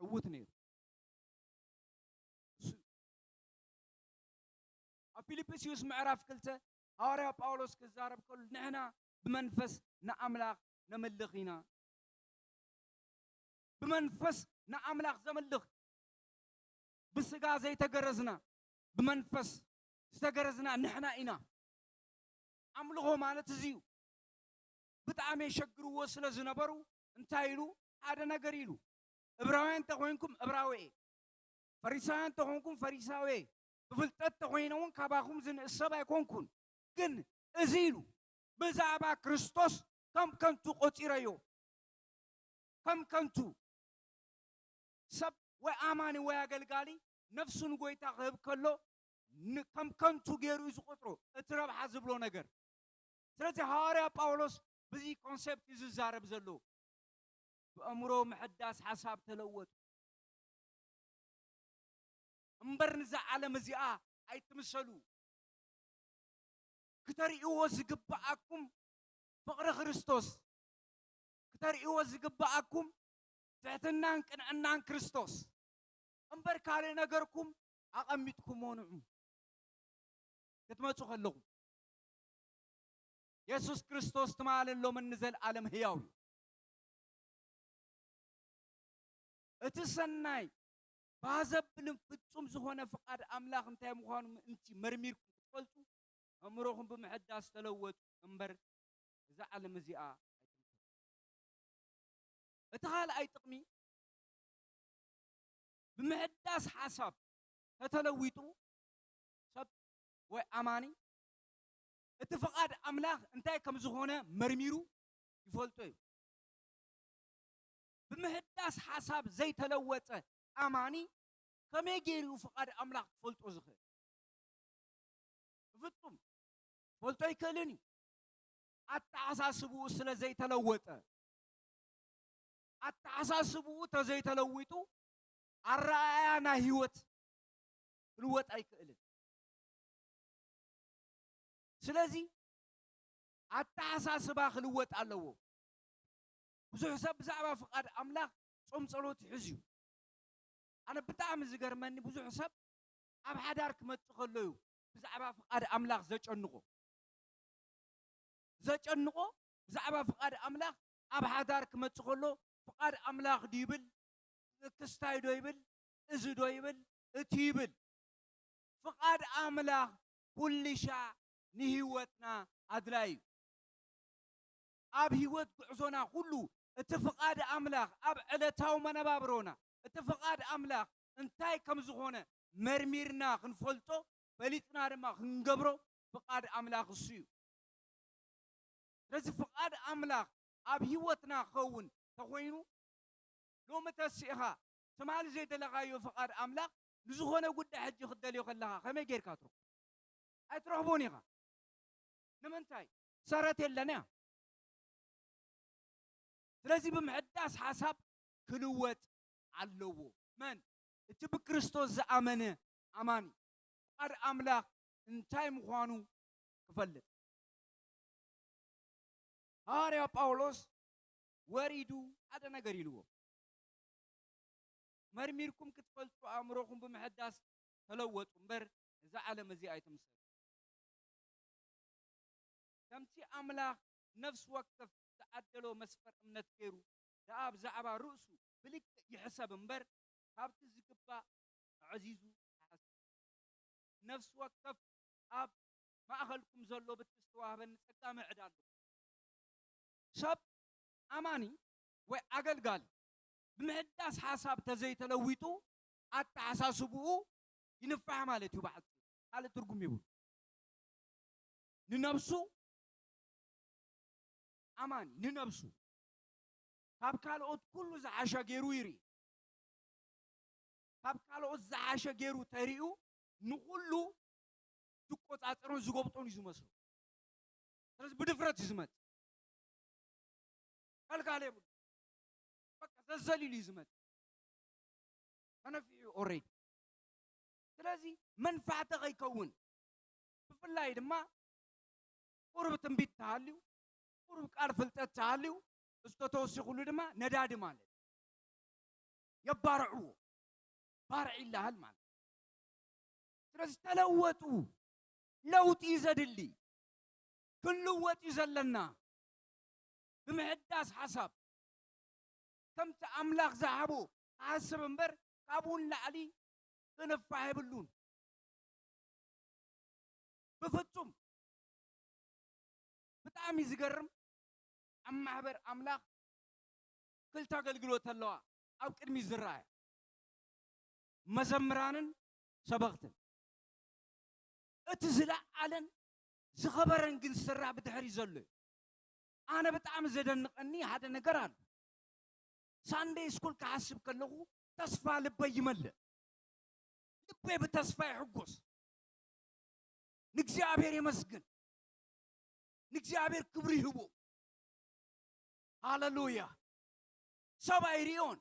ዕዉት ነይሩ። እሱ ኣብ ፊልጵስዩስ ምዕራፍ ክልተ ሃዋርያ ጳውሎስ ክዛረብ ከሉ ንሕና ብመንፈስ ንኣምላኽ ነምልኽ ኢና። ብመንፈስ ንኣምላኽ ዘምልኽ፣ ብስጋ ዘይተገረዝና፣ ብመንፈስ ዝተገረዝና ንሕና ኢና። ኣምልኾ ማለት እዚ እዩ። ፍጻሜ የሸግርዎ ስለ ዝነበሩ እንታይ ኢሉ? ሓደ ነገር ኢሉ፣ እብራውያን እንተኾይንኩም እብራዊ እየ፣ ፈሪሳውያን እንተኾንኩም ፈሪሳዊ እየ፣ ብፍልጠት እንተኾይነ እውን ካባኹም ዝንእስ ሰብ ኣይኮንኩን። ግን እዚ ኢሉ፣ ብዛዕባ ክርስቶስ ከም ከንቱ ቆጺረዮ። ከም ከንቱ ሰብ ወይ ኣማኒ ወይ ኣገልጋሊ ነፍሱ ንጎይታ ክህብ ከሎ ን-፣ ከም ከንቱ ገይሩ እዩ ዝቆጽሮ እቲ ረብሓ ዝብሎ ነገር። ስለዚ ሃዋርያ ጳውሎስ ብዚ ኮንሴፕት እዩ ዝዛረብ ዘሎ። ብኣእምሮ ምሕዳስ ሓሳብ ተለወጡ እምበር ንዛ ዓለም እዚኣ ኣይትምሰሉ። ክተርእይዎ ዝግብኣኩም ፍቕሪ ክርስቶስ፣ ክተርእይዎ ዝግብኣኩም ትሕትናን ቅንዕናን ክርስቶስ እምበር ካልእ ነገርኩም ኣቐሚጥኩሞ ንዑ። ክትመጹ ከለኹም የሱስ ክርስቶስ ትማልን ሎምን ንዘለኣለም ህያው እዩ። እቲ ሰናይ ባህ ዘብልን ፍጹም ዝኾነ ፍቓድ ኣምላኽ እንታይ ምዃኑ ምእንቲ መርሚርኩም ክትፈልጡ ኣእምሮኹም ብምሕዳስ ተለወጡ እምበር እዛ ዓለም እዚኣ ኣይትምሰሉ። እቲ ካልኣይ ጥቕሚ ብምሕዳስ ሓሳብ ተተለዊጡ ሰብ ወይ ኣማኒ እቲ ፍቓድ ኣምላኽ እንታይ ከም ዝኾነ መርሚሩ ይፈልጦ እዩ። ብምሕዳስ ሓሳብ ዘይተለወጠ ኣማኒ ከመይ ገይሩ እዩ ፍቓድ ኣምላኽ ክፈልጦ ዝኽእል? ብፍጹም ክፈልጦ ኣይክእልን እዩ። ኣተሓሳስብኡ ስለ ዘይተለወጠ፣ ኣተሓሳስብኡ ተዘይተለዊጡ ኣረኣእያ ናይ ህይወት ክልወጥ ኣይክእልን። ስለዚ ኣተሓሳስባ ክልወጥ ኣለዎ። ብዙሕ ሰብ ብዛዕባ ፍቓድ ኣምላኽ ጾም ጸሎት ይሕዝ እዩ። ኣነ ብጣዕሚ ዝገርመኒ ብዙሕ ሰብ ኣብ ሓዳር ክመጽእ ከሎ እዩ ብዛዕባ ፍቓድ ኣምላኽ ዘጨንቖ። ዘጨንቖ ብዛዕባ ፍቓድ ኣምላኽ ኣብ ሓዳር ክመጽእ ከሎ ፍቓድ ኣምላኽ ድዩ ይብል፣ ክስታይ ዶ ይብል፣ እዚ ዶ ይብል፣ እቲ ይብል። ፍቓድ ኣምላኽ ኩሉ ሻዕ ንህይወትና ኣድላይ እዩ። ኣብ ህይወት ጉዕዞና ኩሉ እቲ ፍቓድ ኣምላኽ ኣብ ዕለታዊ መነባብሮና እቲ ፍቓድ ኣምላኽ እንታይ ከም ዝኾነ መርሚርና ክንፈልጦ ፈሊጥና ድማ ክንገብሮ ፍቓድ ኣምላኽ እሱ እዩ። ስለዚ ፍቓድ ኣምላኽ ኣብ ህይወትና ክኸውን ተኾይኑ ሎሚ ተሲእኻ ትማሊ ዘይደለኻዮ ፍቓድ ኣምላኽ ንዝኾነ ጉዳይ ሕጂ ክትደልዮ ከለኻ ከመይ ጌርካ ትረኽቦ? ኣይትረኽቦን ኢኻ። ንምንታይ? ሰረት የለን እያ። ስለዚ ብምሕዳስ ሓሳብ ክልወጥ ኣለዎ። መን? እቲ ብክርስቶስ ዝኣመነ ኣማኒ ፍቓድ ኣምላኽ እንታይ ምዃኑ ክፈልጥ። ሃዋርያ ጳውሎስ ወሪዱ ሓደ ነገር ኢልዎ፣ መርሚርኩም ክትፈልጡ ኣእምሮኹም ብምሕዳስ ተለወጡ እምበር እዛ ዓለም እዚኣ ኣይትምሰሉ። ከምቲ ኣምላኽ ነፍሲ ወከፍ ዝዓደሎ መስፈር እምነት ገይሩ ደኣ ብዛዕባ ርእሱ ብልክዕ ይሕሰብ እምበር ካብቲ ዝግባእ ኣዕዚዙ ኣይሓስብ። ነፍሲ ወከፍ ኣብ ማእኸልኩም ዘሎ ብቲ ዝተዋህበኒ ጸጋ ምዕድ ኣለዎ። ሰብ ኣማኒ ወይ ኣገልጋሊ ብምሕዳስ ሓሳብ ተዘይተለዊጡ ኣተሓሳስብኡ ይንፋሕ ማለት እዩ። ባዕሉ ካልእ ትርጉም ይብሉ። ንነብሱ ኣማኒ ንነብሱ ካብ ካልኦት ኩሉ ዝሓሸ ገይሩ ይርኢ። ካብ ካልኦት ዝሓሸ ገይሩ ተሪኡ ንኹሉ ዝቆጻጸሮን ዝጎብጦን እዩ ዝመስሎ። ስለዚ ብድፍረት እዩ ዝመጽእ። ከልካል የብሉ። በቃ ዘዘሊሉ እዩ ዝመጽእ። ተነፊሑ ኦሬዲ። ስለዚ መንፋዕቲ ከይከውን ብፍላይ ድማ ቁሩብ ትንቢት ተሃልዩ ቁሩብ ቃል ፍልጠት ተሃልዩ እሱ ተተወሲኹሉ ድማ ነዳዲ ማለት የባርዕዎ። ባርዕ ይላሃል ማለት። ስለዚ ተለወጡ። ለውጢ እዩ ዘድሊ። ክንልወጥ እዩ ዘለና። ብምሕዳስ ሓሳብ ከምቲ ኣምላኽ ዝሃቦ ክሓስብ እምበር ካብኡ ንላዕሊ ክንፋሕ የብሉን። ብፍጹም። ብጣዕሚ ዝገርም። ኣብ ማሕበር ኣምላኽ ክልተ ኣገልግሎት ኣለዋ ኣብ ቅድሚት ዝረኣያ፣ መዘምራንን ሰበኽትን። እቲ ዝለዓለን ዝኸበረን ግን ዝስራሕ ብድሕሪ ዘሎ እዩ። ኣነ ብጣዕሚ ዘደንቐኒ ሓደ ነገር ኣሎ። ሳንደይ ስኩል ክሓስብ ከለኹ ተስፋ ልበይ ይመልእ። ልበይ ብተስፋ ይሕጎስ። ንእግዚኣብሔር የመስግን። ንእግዚኣብሔር ክብሪ ይህቦ። ሃለሉያ። ሰብ ኣይርእዮን፣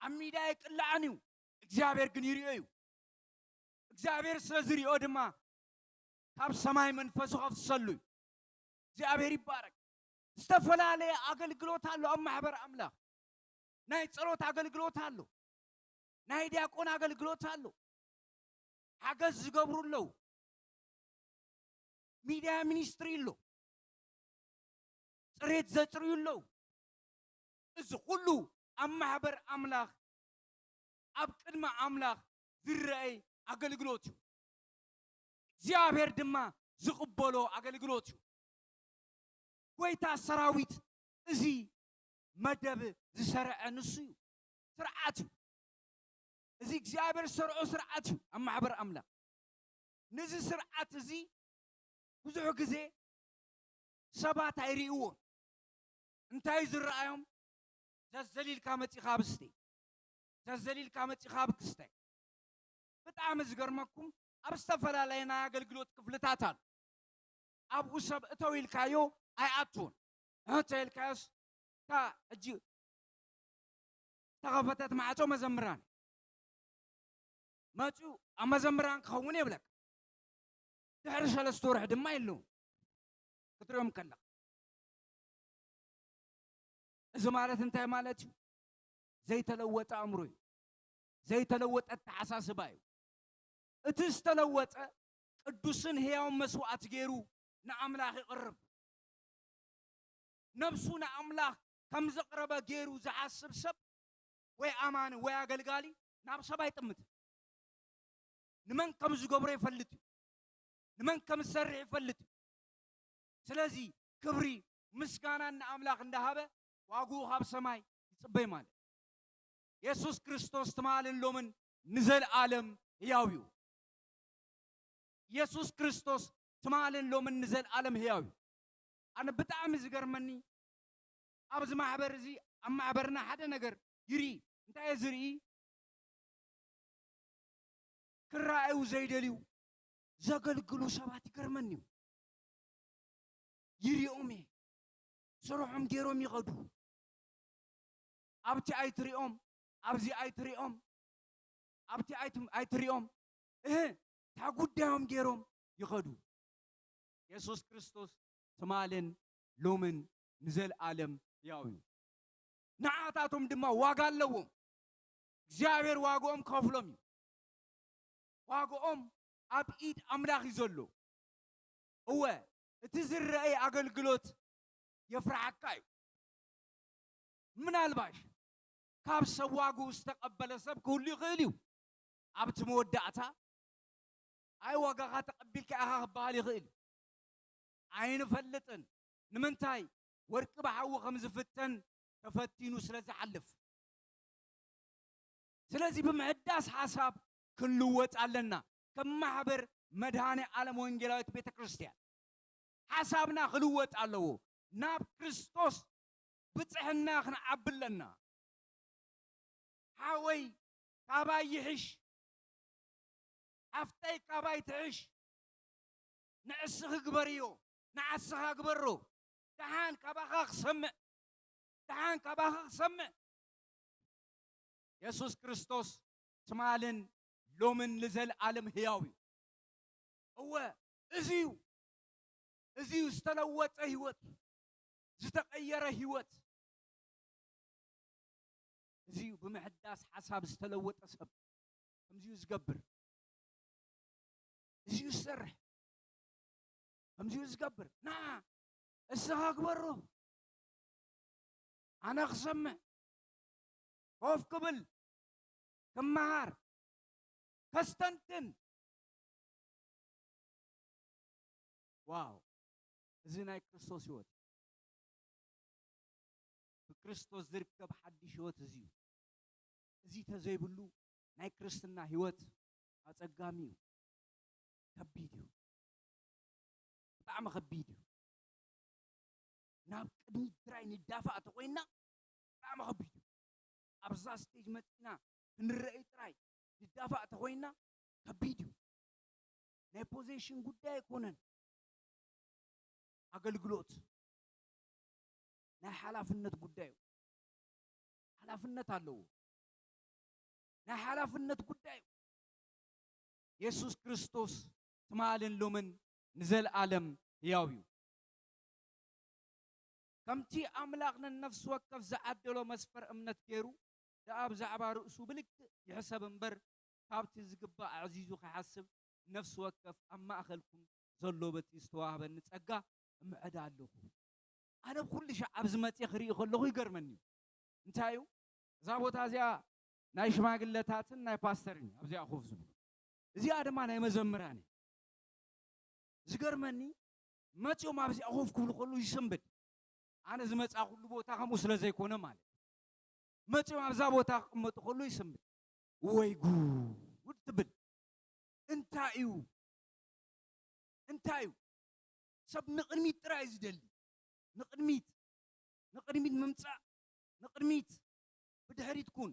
ኣብ ሚድያ ኣይቅላዕን እዩ፣ እግዚኣብሔር ግን ይርእዮ እዩ። እግዚኣብሔር ስለ ዝርእዮ ድማ ካብ ሰማይ መንፈሱ ከፍስሰሉ እዩ። እግዚኣብሔር ይባረክ። ዝተፈላለየ ኣገልግሎት ኣሎ ኣብ ማሕበር ኣምላኽ። ናይ ጸሎት ኣገልግሎት ኣሎ፣ ናይ ዲያቆን ኣገልግሎት ኣሎ፣ ሓገዝ ዝገብሩ ኣለዉ። ሚድያ ሚኒስትሪ ኣሎ፣ ጽሬት ዘጽርዩ ኣለዉ። እዚ ኩሉ ኣብ ማሕበር ኣምላኽ፣ ኣብ ቅድሚ ኣምላኽ ዝረኣይ ኣገልግሎት እዩ። እግዚኣብሔር ድማ ዝቕበሎ ኣገልግሎት እዩ። ጎይታ ሰራዊት እዚ መደብ ዝሰርዐ ንሱ እዩ። ስርዓት እዩ። እዚ እግዚኣብሔር ዝሰርዖ ስርዓት እዩ ኣብ ማሕበር ኣምላኽ። ነዚ ስርዓት እዚ ብዙሕ ግዜ ሰባት ኣይርእይዎን። እንታይ እዩ ዝረኣዮም? ዘዘሊልካ መጺኻ ኣብ ስቴ፣ ዘዘሊልካ መጺኻ ኣብ ክስታይ። ብጣዕሚ ዝገርመኩም፣ ኣብ ዝተፈላለየ ናይ ኣገልግሎት ክፍልታት ኣሎ። ኣብኡ ሰብ እተው ኢልካዮ ኣይኣትዎን። እህ፣ እተው ኢልካዮስ፣ እታ ሕጂ ተኸፈተት ማዕጾ መዘምራን መጺኡ ኣብ መዘምራን ክኸውን የብለካ። ድሕሪ ሰለስተ ወርሒ ድማ የለውን ክትሪኦም ከለኻ። እዚ ማለት እንታይ ማለት እዩ? ዘይተለወጠ ኣእምሮ እዩ። ዘይተለወጠ ኣተሓሳስባ እዩ። እቲ ዝተለወጠ ቅዱስን ህያውን መስዋዕቲ ገይሩ ንኣምላኽ ይቕርብ። ነብሱ ንኣምላኽ ከም ዘቕረበ ገይሩ ዝሓስብ ሰብ ወይ ኣማኒ ወይ ኣገልጋሊ ናብ ሰብ ኣይጥምትን። ንመን ከም ዝገብሮ ይፈልጥ እዩ። ንመን ከም ዝሰርሕ ይፈልጥ እዩ። ስለዚ ክብሪ ምስጋናን ንኣምላኽ እንዳሃበ ዋግኡ ካብ ሰማይ ይጽበይ ማለት እዩ። የሱስ ክርስቶስ ትማልን ሎምን ንዘለኣለም ህያው እዩ። የሱስ ክርስቶስ ትማልን ሎምን ንዘለኣለም ህያው እዩ። ኣነ ብጣዕሚ ዝገርመኒ ኣብዚ ማሕበር እዚ፣ ኣብ ማሕበርና ሓደ ነገር ይርኢ። እንታይ እየ ዝርኢ? ክረኣዩ ዘይደልዩ ዘገልግሉ ሰባት ይገርመኒ እዩ። ይሪኦም እየ። ስርሖም ገይሮም ይኸዱ። ኣብቲ ኣይትሪኦም፣ ኣብዚ ኣይትሪኦም፣ ኣብቲ ኣይት-፣ ኣይትሪኦም። እህ፣ እታ ጉዳዮም ገይሮም ይኸዱ። የሱስ ክርስቶስ ትማልን ሎምን ንዘለኣለም ሕያው እዩ። ንዓታቶም ድማ ዋጋ ኣለዎም። እግዚኣብሔር ዋግኦም ክኸፍሎም እዩ። ዋግኦም ኣብ ኢድ ኣምላኽ እዩ ዘሎ። እወ፣ እቲ ዝረኣይ ኣገልግሎት የፍርሓካ እዩ። ምናልባሽ ካብ ሰብ ዋግኡ ዝተቐበለ ሰብ ክህሉ ይኽእል እዩ። ኣብቲ መወዳእታ፣ ኣይ ዋጋኻ ተቐቢልካ ኢኻ ክበሃል ይኽእል እዩ። ኣይንፈልጥን። ንምንታይ? ወርቂ ብሓዊ ከም ዝፍተን ተፈቲኑ ስለ ዝሓልፍ። ስለዚ ብምሕዳስ ሓሳብ ክንልወጥ ኣለና። ከም ማሕበር መድኃኔ ዓለም ወንጌላዊት ቤተ ክርስቲያን ሓሳብና ክልወጥ ኣለዎ። ናብ ክርስቶስ ብጽሕና ክንዓቢ ኣለና። ሓወይ ካባይ ይሕሽ፣ ሓፍተይ ካባይ ትሕሽ። ንዕስኺ ግበርዮ፣ ንዓስኻ ግበሮ። ደሓን ካባኻ ክሰምዕ፣ ደሓን ካባኻ ክሰምዕ። የሱስ ክርስቶስ ትማልን ሎምን ንዘለኣለም ህያው እዩ። እወ፣ እዚ እዩ፣ እዚ እዩ ዝተለወጠ ህይወት፣ ዝተቐየረ ህይወት። እዚ እዩ ብምሕዳስ ሓሳብ ዝተለወጠ ሰብ። ከምዚ እዩ ዝገብር። እዚ እዩ ዝሰርሕ። ከምዚ እዩ ዝገብር። ና፣ እስኻ ግበሮ። ኣነ ክሰምዕ፣ ኮፍ ክብል፣ ክመሃር፣ ከስተንትን። ዋው! እዚ ናይ ክርስቶስ ህይወት። ክርስቶስ ዝርከብ ሓድሽ ህይወት እዚ እዩ። እዚ ተዘይብሉ ናይ ክርስትና ህይወት ኣጸጋሚ እዩ፣ ከቢድ እዩ፣ ብጣዕሚ ከቢድ እዩ። ናብ ቅድሚት ጥራይ ንዳፋእ ተኾይንና ብጣዕሚ ከቢድ እዩ። ኣብዛ ስቴጅ መጺና ክንረኣይ ጥራይ ንዳፋእ ተኾይንና ከቢድ እዩ። ናይ ፖዚሽን ጉዳይ ኣይኮነን። ኣገልግሎት ናይ ሓላፍነት ጉዳይ እዩ። ሓላፍነት ኣለዎ። ናይ ሓላፍነት ጉዳይ እዩ። የሱስ ክርስቶስ ትማልን ሎምን ንዘለኣለም ህያው እዩ። ከምቲ ኣምላኽ ንነፍሲ ወከፍ ዝዓደሎ መስፈር እምነት ገይሩ ደኣ ብዛዕባ ርእሱ ብልክዕ ይሕሰብ እምበር፣ ካብቲ ዝግባእ ኣዕዚዙ ክሓስብ ነፍሲ ወከፍ ኣብ ማእከልኩም ዘሎ በቲ ዝተዋህበኒ ጸጋ እምዕዳ ኣለኹ። ኣነ ኩሉ ሻዕ ኣብዚ መጽየ ክርኢ ከለኹ ይገርመኒ እዩ። እንታይ እዩ? እዛ ቦታ እዚኣ ናይ ሽማግለታትን ናይ ፓስተርን እዩ ኣብዚኣ ኮፍ ዝብሉ። እዚኣ ድማ ናይ መዘምራን እዩ። ዝገርመኒ መጺኦም ኣብዚኣ ኮፍ ክብሉ ከለዉ ይስንብድ። ኣነ ዝመጻኹሉ ቦታ ከምኡ ስለ ዘይኮነ ማለት እዩ። መጺኦም ኣብዛ ቦታ ክቕመጡ ከለዉ ይስንብድ። ወይ ጉድ ትብል። እንታይ እዩ? እንታይ እዩ? ሰብ ንቕድሚት ጥራይ እዩ ዝደሊ። ንቕድሚት፣ ንቕድሚት ምምጻእ፣ ንቕድሚት፣ ብድሕሪት ኩን።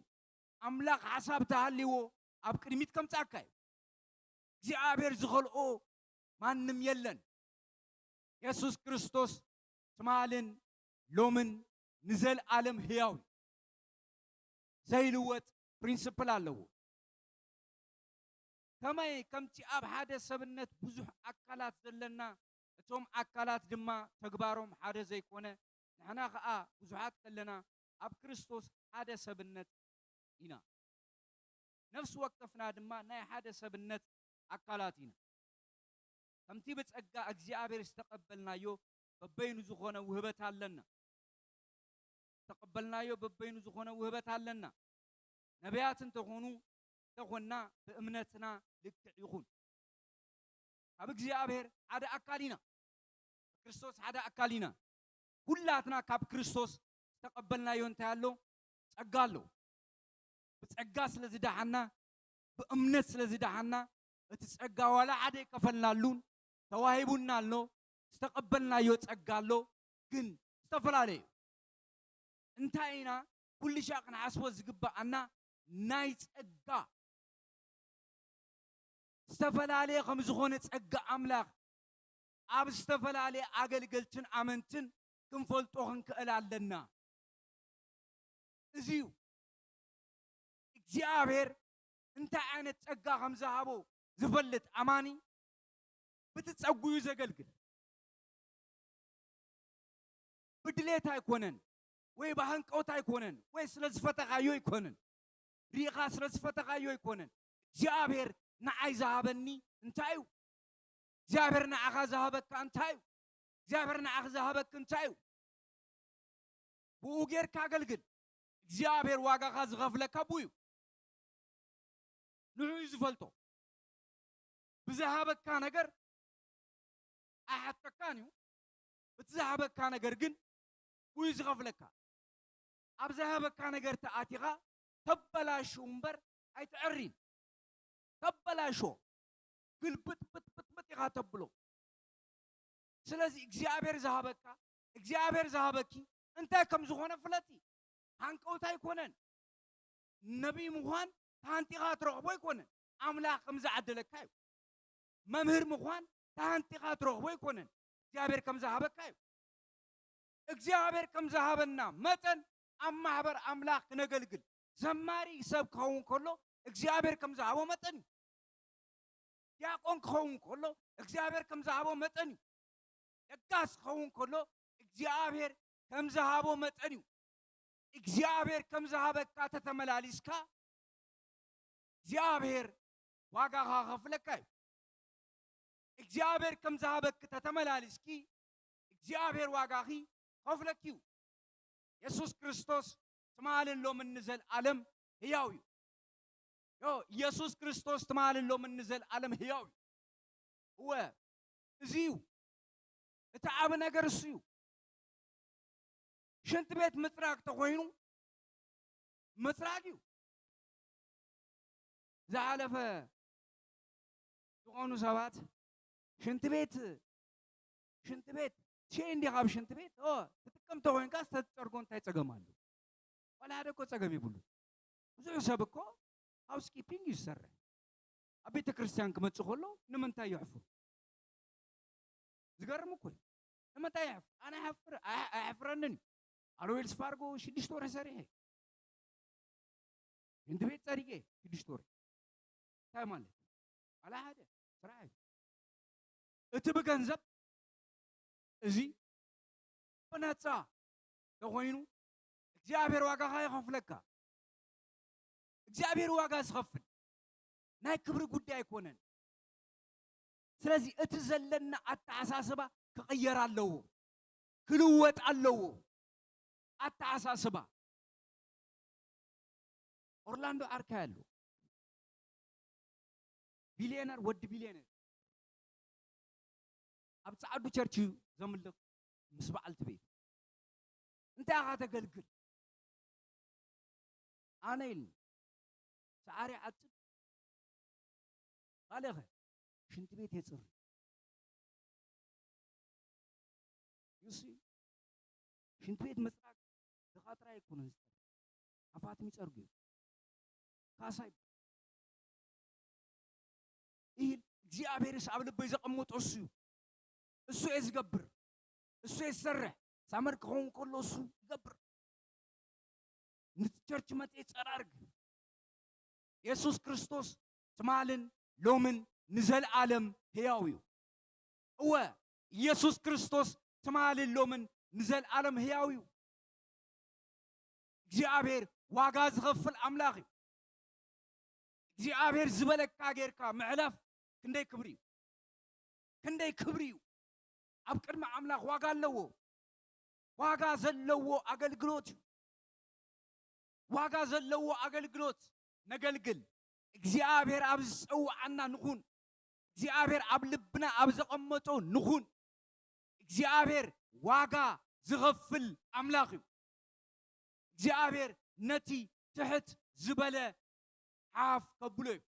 ኣምላኽ ሓሳብ ተሃልይዎ ኣብ ቅድሚት ከምጻካ እዩ። እግዚኣብሔር ዝኸልኦ ማንም የለን። የሱስ ክርስቶስ ትማልን ሎምን ንዘለኣለም ህያው እዩ። ዘይልወጥ ፕሪንስፕል ኣለዎ። ከመይ ከምቲ ኣብ ሓደ ሰብነት ብዙሕ ኣካላት ዘለና፣ እቶም ኣካላት ድማ ተግባሮም ሓደ ዘይኮነ፣ ንሕና ኸኣ ብዙሓት ከለና ኣብ ክርስቶስ ሓደ ሰብነት ኢና። ነፍሲ ወከፍና ድማ ናይ ሓደ ሰብነት ኣካላት ኢና። ከምቲ ብጸጋ እግዚኣብሔር ዝተቐበልናዮ በበይኑ ዝኾነ ውህበት ኣለና። ዝተቐበልናዮ በበይኑ ዝኾነ ውህበት ኣለና። ነቢያት እንተኾኑ፣ እንተኾንና ብእምነትና ልክዕ ይኹን። ካብ እግዚኣብሔር ሓደ ኣካል ኢና። ክርስቶስ ሓደ ኣካል ኢና። ኩላትና ካብ ክርስቶስ ዝተቐበልናዮ እንታይ ኣሎ? ጸጋ ኣሎ። ብጸጋ ስለ ዝደሓና፣ ብእምነት ስለ ዝደሓና፣ እቲ ጸጋ ዋላ ሓደ ኣይከፈልናሉን፣ ተዋሂቡና ኣሎ፣ ዝተቐበልናዮ ጸጋ ኣሎ፣ ግን ዝተፈላለየ እዩ። እንታይ ኢና ኩሉ ሻዕ ክንሓስቦ ዝግብኣና? ናይ ጸጋ ዝተፈላለየ ከም ዝኾነ ጸጋ ኣምላኽ ኣብ ዝተፈላለየ ኣገልገልትን ኣመንትን ክንፈልጦ ክንክእል ኣለና። እዚ እዩ እግዚኣብሔር እንታይ ዓይነት ጸጋ ከም ዝሃቦ ዝፈልጥ ኣማኒ፣ ብቲ ጸጉ እዩ ዘገልግል። ብድሌት ኣይኮነን፣ ወይ ብሃንቀውታ ኣይኮነን፣ ወይ ስለ ዝፈተኻዮ ኣይኮነን፣ ርኢኻ ስለ ዝፈተኻዮ ኣይኮነን። እግዚኣብሔር ንዓይ ዝሃበኒ እንታይ እዩ? እግዚኣብሔር ንዓኻ ዝሃበካ እንታይ እዩ? እግዚኣብሔር ንዓኺ ዝሃበክ እንታይ እዩ? ብኡ ጌርካ ኣገልግል። እግዚኣብሔር ዋጋኻ ዝኸፍለካ ብኡ እዩ። ንዑ እዩ ዝፈልጦ። ብዝሃበካ ነገር ኣይሓተካን እዩ። እቲ ዝሃበካ ነገር ግን ብኡ እዩ ዝኸፍለካ። ኣብ ዝሃበካ ነገር ተኣቲኻ ተበላሹ እምበር ኣይትዕሪን። ተበላሾ። ግልብጥብጥብጥብጥ ኢኻ ተብሎ። ስለዚ እግዚኣብሔር ዝሃበካ፣ እግዚኣብሔር ዝሃበኪ እንታይ ከም ዝኾነ ፍለጢ። ሃንቀውታ ኣይኮነን። ነቢይ ምዃን ተሃንጢኻ ትረኽቦ ኣይኮነን። ኣምላኽ ከም ዝዓደለካ እዩ። መምህር ምዃን ተሃንጢኻ ትረኽቦ ኣይኮነን። እግዚኣብሔር ከም ዝሃበካ እዩ። እግዚኣብሔር ከም ዝሃበና መጠን ኣብ ማሕበር ኣምላኽ ክነገልግል፣ ዘማሪ ሰብ ክኸውን ከሎ እግዚኣብሔር ከም ዝሃቦ መጠን እዩ። ዲያቆን ክኸውን ከሎ እግዚኣብሔር ከም ዝሃቦ መጠን እዩ። ለጋስ ክኸውን ከሎ እግዚኣብሔር ከም ዝሃቦ መጠን እዩ። እግዚኣብሔር ከም ዝሃበካ ተተመላሊስካ እግዚኣብሔር ዋጋኻ ከፍለካ እዩ። እግዚኣብሔር ከም ዝሃበኪ ተተመላሊስኪ እግዚኣብሔር ዋጋኺ ከፍለኪ እዩ። የሱስ ክርስቶስ ትማልን ሎምን ንዘለኣለም ህያው እዩ። ዮ፣ ኢየሱስ ክርስቶስ ትማልን ሎምን ንዘለኣለም ህያው እዩ። እወ፣ እዚ እዩ። እቲ ዓቢ ነገር እሱ እዩ። ሽንቲ ቤት ምጽራግ ተኾይኑ ምጽራግ እዩ። ዝሓለፈ ዝኾኑ ሰባት ሽንቲ ቤት ሽንቲ ቤት ሸይ እንዲኻ ኣብ ሽንቲ ቤት ኦ ትጥቀም ተኾይንካ ዝተጸርጎ እንታይ ጸገም ኣሎ? ዋላ ሓደ እኮ ጸገም የብሉ። ብዙሕ ሰብ እኮ ሃውስኪፒንግ እዩ ዝሰርሕ። ኣብ ቤተ ክርስቲያን ክመጽእ ከሎ ንምንታይ የሕፍሩ? ዝገርም እኮ እዩ። ንምንታይ የሕፍር? ኣነ ይሓፍር ኣይ- ኣይሕፍረንን እዩ። ኣብ ዌልስ ፋርጎ ሽዱሽተ ወርሒ ሰሪሐ ሽንቲ ቤት ጸሪገ ሽዱሽተ ወርሒ እንታይ ማለት እዩ? ዋላ ሓደ ስራሕ እዩ። እቲ ብገንዘብ እዚ ብነፃ ተኾይኑ እግዚኣብሔር ዋጋኻ ይኸፍለካ። እግዚኣብሔር ዋጋ ዝኸፍል ናይ ክብሪ ጉዳይ ኣይኮነን። ስለዚ እቲ ዘለና ኣተሓሳስባ ክቕየር ኣለዎ፣ ክልወጥ ኣለዎ። ኣተሓሳስባ ኦርላንዶ ዓርካይ ኣሎ ቢልዮነር ወዲ ቢልዮነር ኣብ ጻዕዱ ቸርች እዩ ዘምልኽ ምስ በዓልቲ ቤት እንታይ ኢኻ ተገልግል ኣነ ኢልኒ ሰዓሪ ዓጽድ ካልእኸ ሽንቲ ቤት የጽሪ ዩሲ ሽንቲ ቤት ምጽራግ ድኻ ጥራይ ኣይኮነን ዝጸርግ ሓፋትም ይጸርጉ እዮም ካሳ ይብ ኢል እግዚኣብሔርስ ኣብ ልበይ ዘቐመጦ እሱ እዩ እሱ እየ ዝገብር እሱ እየ ዝሰርሕ ሳመር ክኸውን ከሎ እሱ ይገብር ንቸርች መጤ ጸራርግ የሱስ ክርስቶስ ትማልን ሎምን ንዘልኣለም ህያው እዩ እወ ኢየሱስ ክርስቶስ ትማልን ሎምን ንዘልኣለም ህያው እዩ እግዚኣብሔር ዋጋ ዝኸፍል ኣምላኽ እዩ እግዚኣብሔር ዝበለካ ጌርካ ምዕላፍ ክንደይ ክብሪ እዩ ክንደይ ክብሪ እዩ ኣብ ቅድሚ ኣምላኽ ዋጋ ኣለዎ ዋጋ ዘለዎ ኣገልግሎት እዩ ዋጋ ዘለዎ ኣገልግሎት ነገልግል እግዚኣብሔር ኣብ ዝፀውዓና ንኹን እግዚኣብሔር ኣብ ልብና ኣብ ዘቐመጦ ንኹን እግዚኣብሔር ዋጋ ዝኸፍል ኣምላኽ እዩ እግዚኣብሔር ነቲ ትሕት ዝበለ ሓፍ ከብሎ እዩ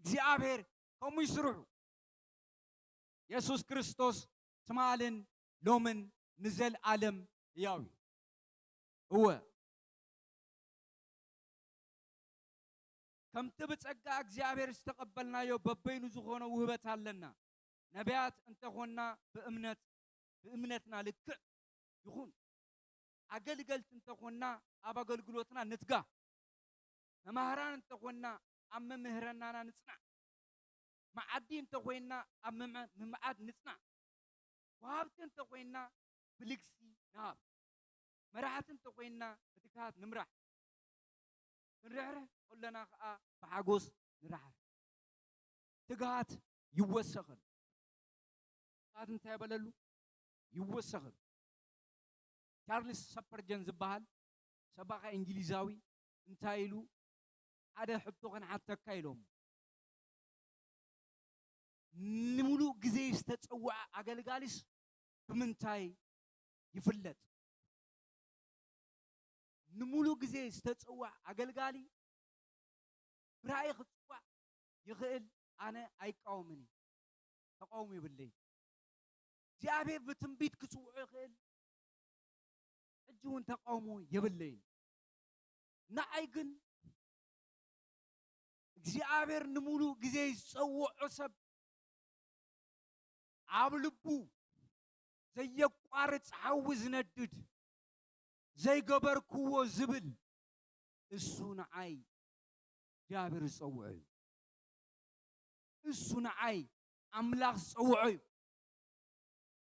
እግዚኣብሔር ከምኡ ይስርሑ የሱስ ክርስቶስ ትማልን ሎምን ንዘልኣለም ህያው እዩ እወ ከምቲ ብጸጋ እግዚኣብሔር ዝተቐበልናዮ በበይኑ ዝኾነ ውህበት ኣለና ነቢያት እንተኾንና ብእምነት ብእምነትና ልክዕ ይኹን ኣገልገልቲ እንተኾንና ኣብ ኣገልግሎትና ንትጋ መማህራን እንተኾንና ኣብ መምህረናና ንጽናዕ መዓዲ እንተኾይንና ኣብ ምምዓድ ንጽናዕ ወሃብቲ እንተኾይንና ብልግሲ ንሃብ መራሕቲ እንተኾይንና ብትግሃት ንምራሕ ክንርሕርሕ ከለና ከዓ ብሓጎስ ንርሓር ትግሃት ይወሰኸሉ ትግሃት እንታይ በለሉ ይወሰኸሉ ቻርልስ ሰፐርጀን ዝበሃል ሰባኻ እንግሊዛዊ እንታይ ኢሉ ሓደ ሕቶ ክንሓተካ ኢሎም ንምሉእ ግዜ ዝተጸውዐ ኣገልጋሊስ ብምንታይ ይፍለጥ? ንምሉእ ግዜ ዝተጸውዐ ኣገልጋሊ ብራእይ ክጽዋዕ ይኽእል፣ ኣነ ኣይቃወምን እየ፣ ተቃውሞ የብለይን። እግዚኣብሔር ብትንቢት ክጽውዖ ይኽእል፣ ሕጂ እውን ተቃውሞ የብለይን። ንዓይ ግን እግዚኣብሔር ንምሉእ ግዜ ዝጸውዖ ሰብ ኣብ ልቡ ዘየቋርጽ ሓዊ ዝነድድ ዘይገበርክዎ ዝብል እሱ ንዓይ እግዚኣብሔር ዝጸውዖ እዩ። እሱ ንዓይ ኣምላኽ ዝጸውዖ እዩ።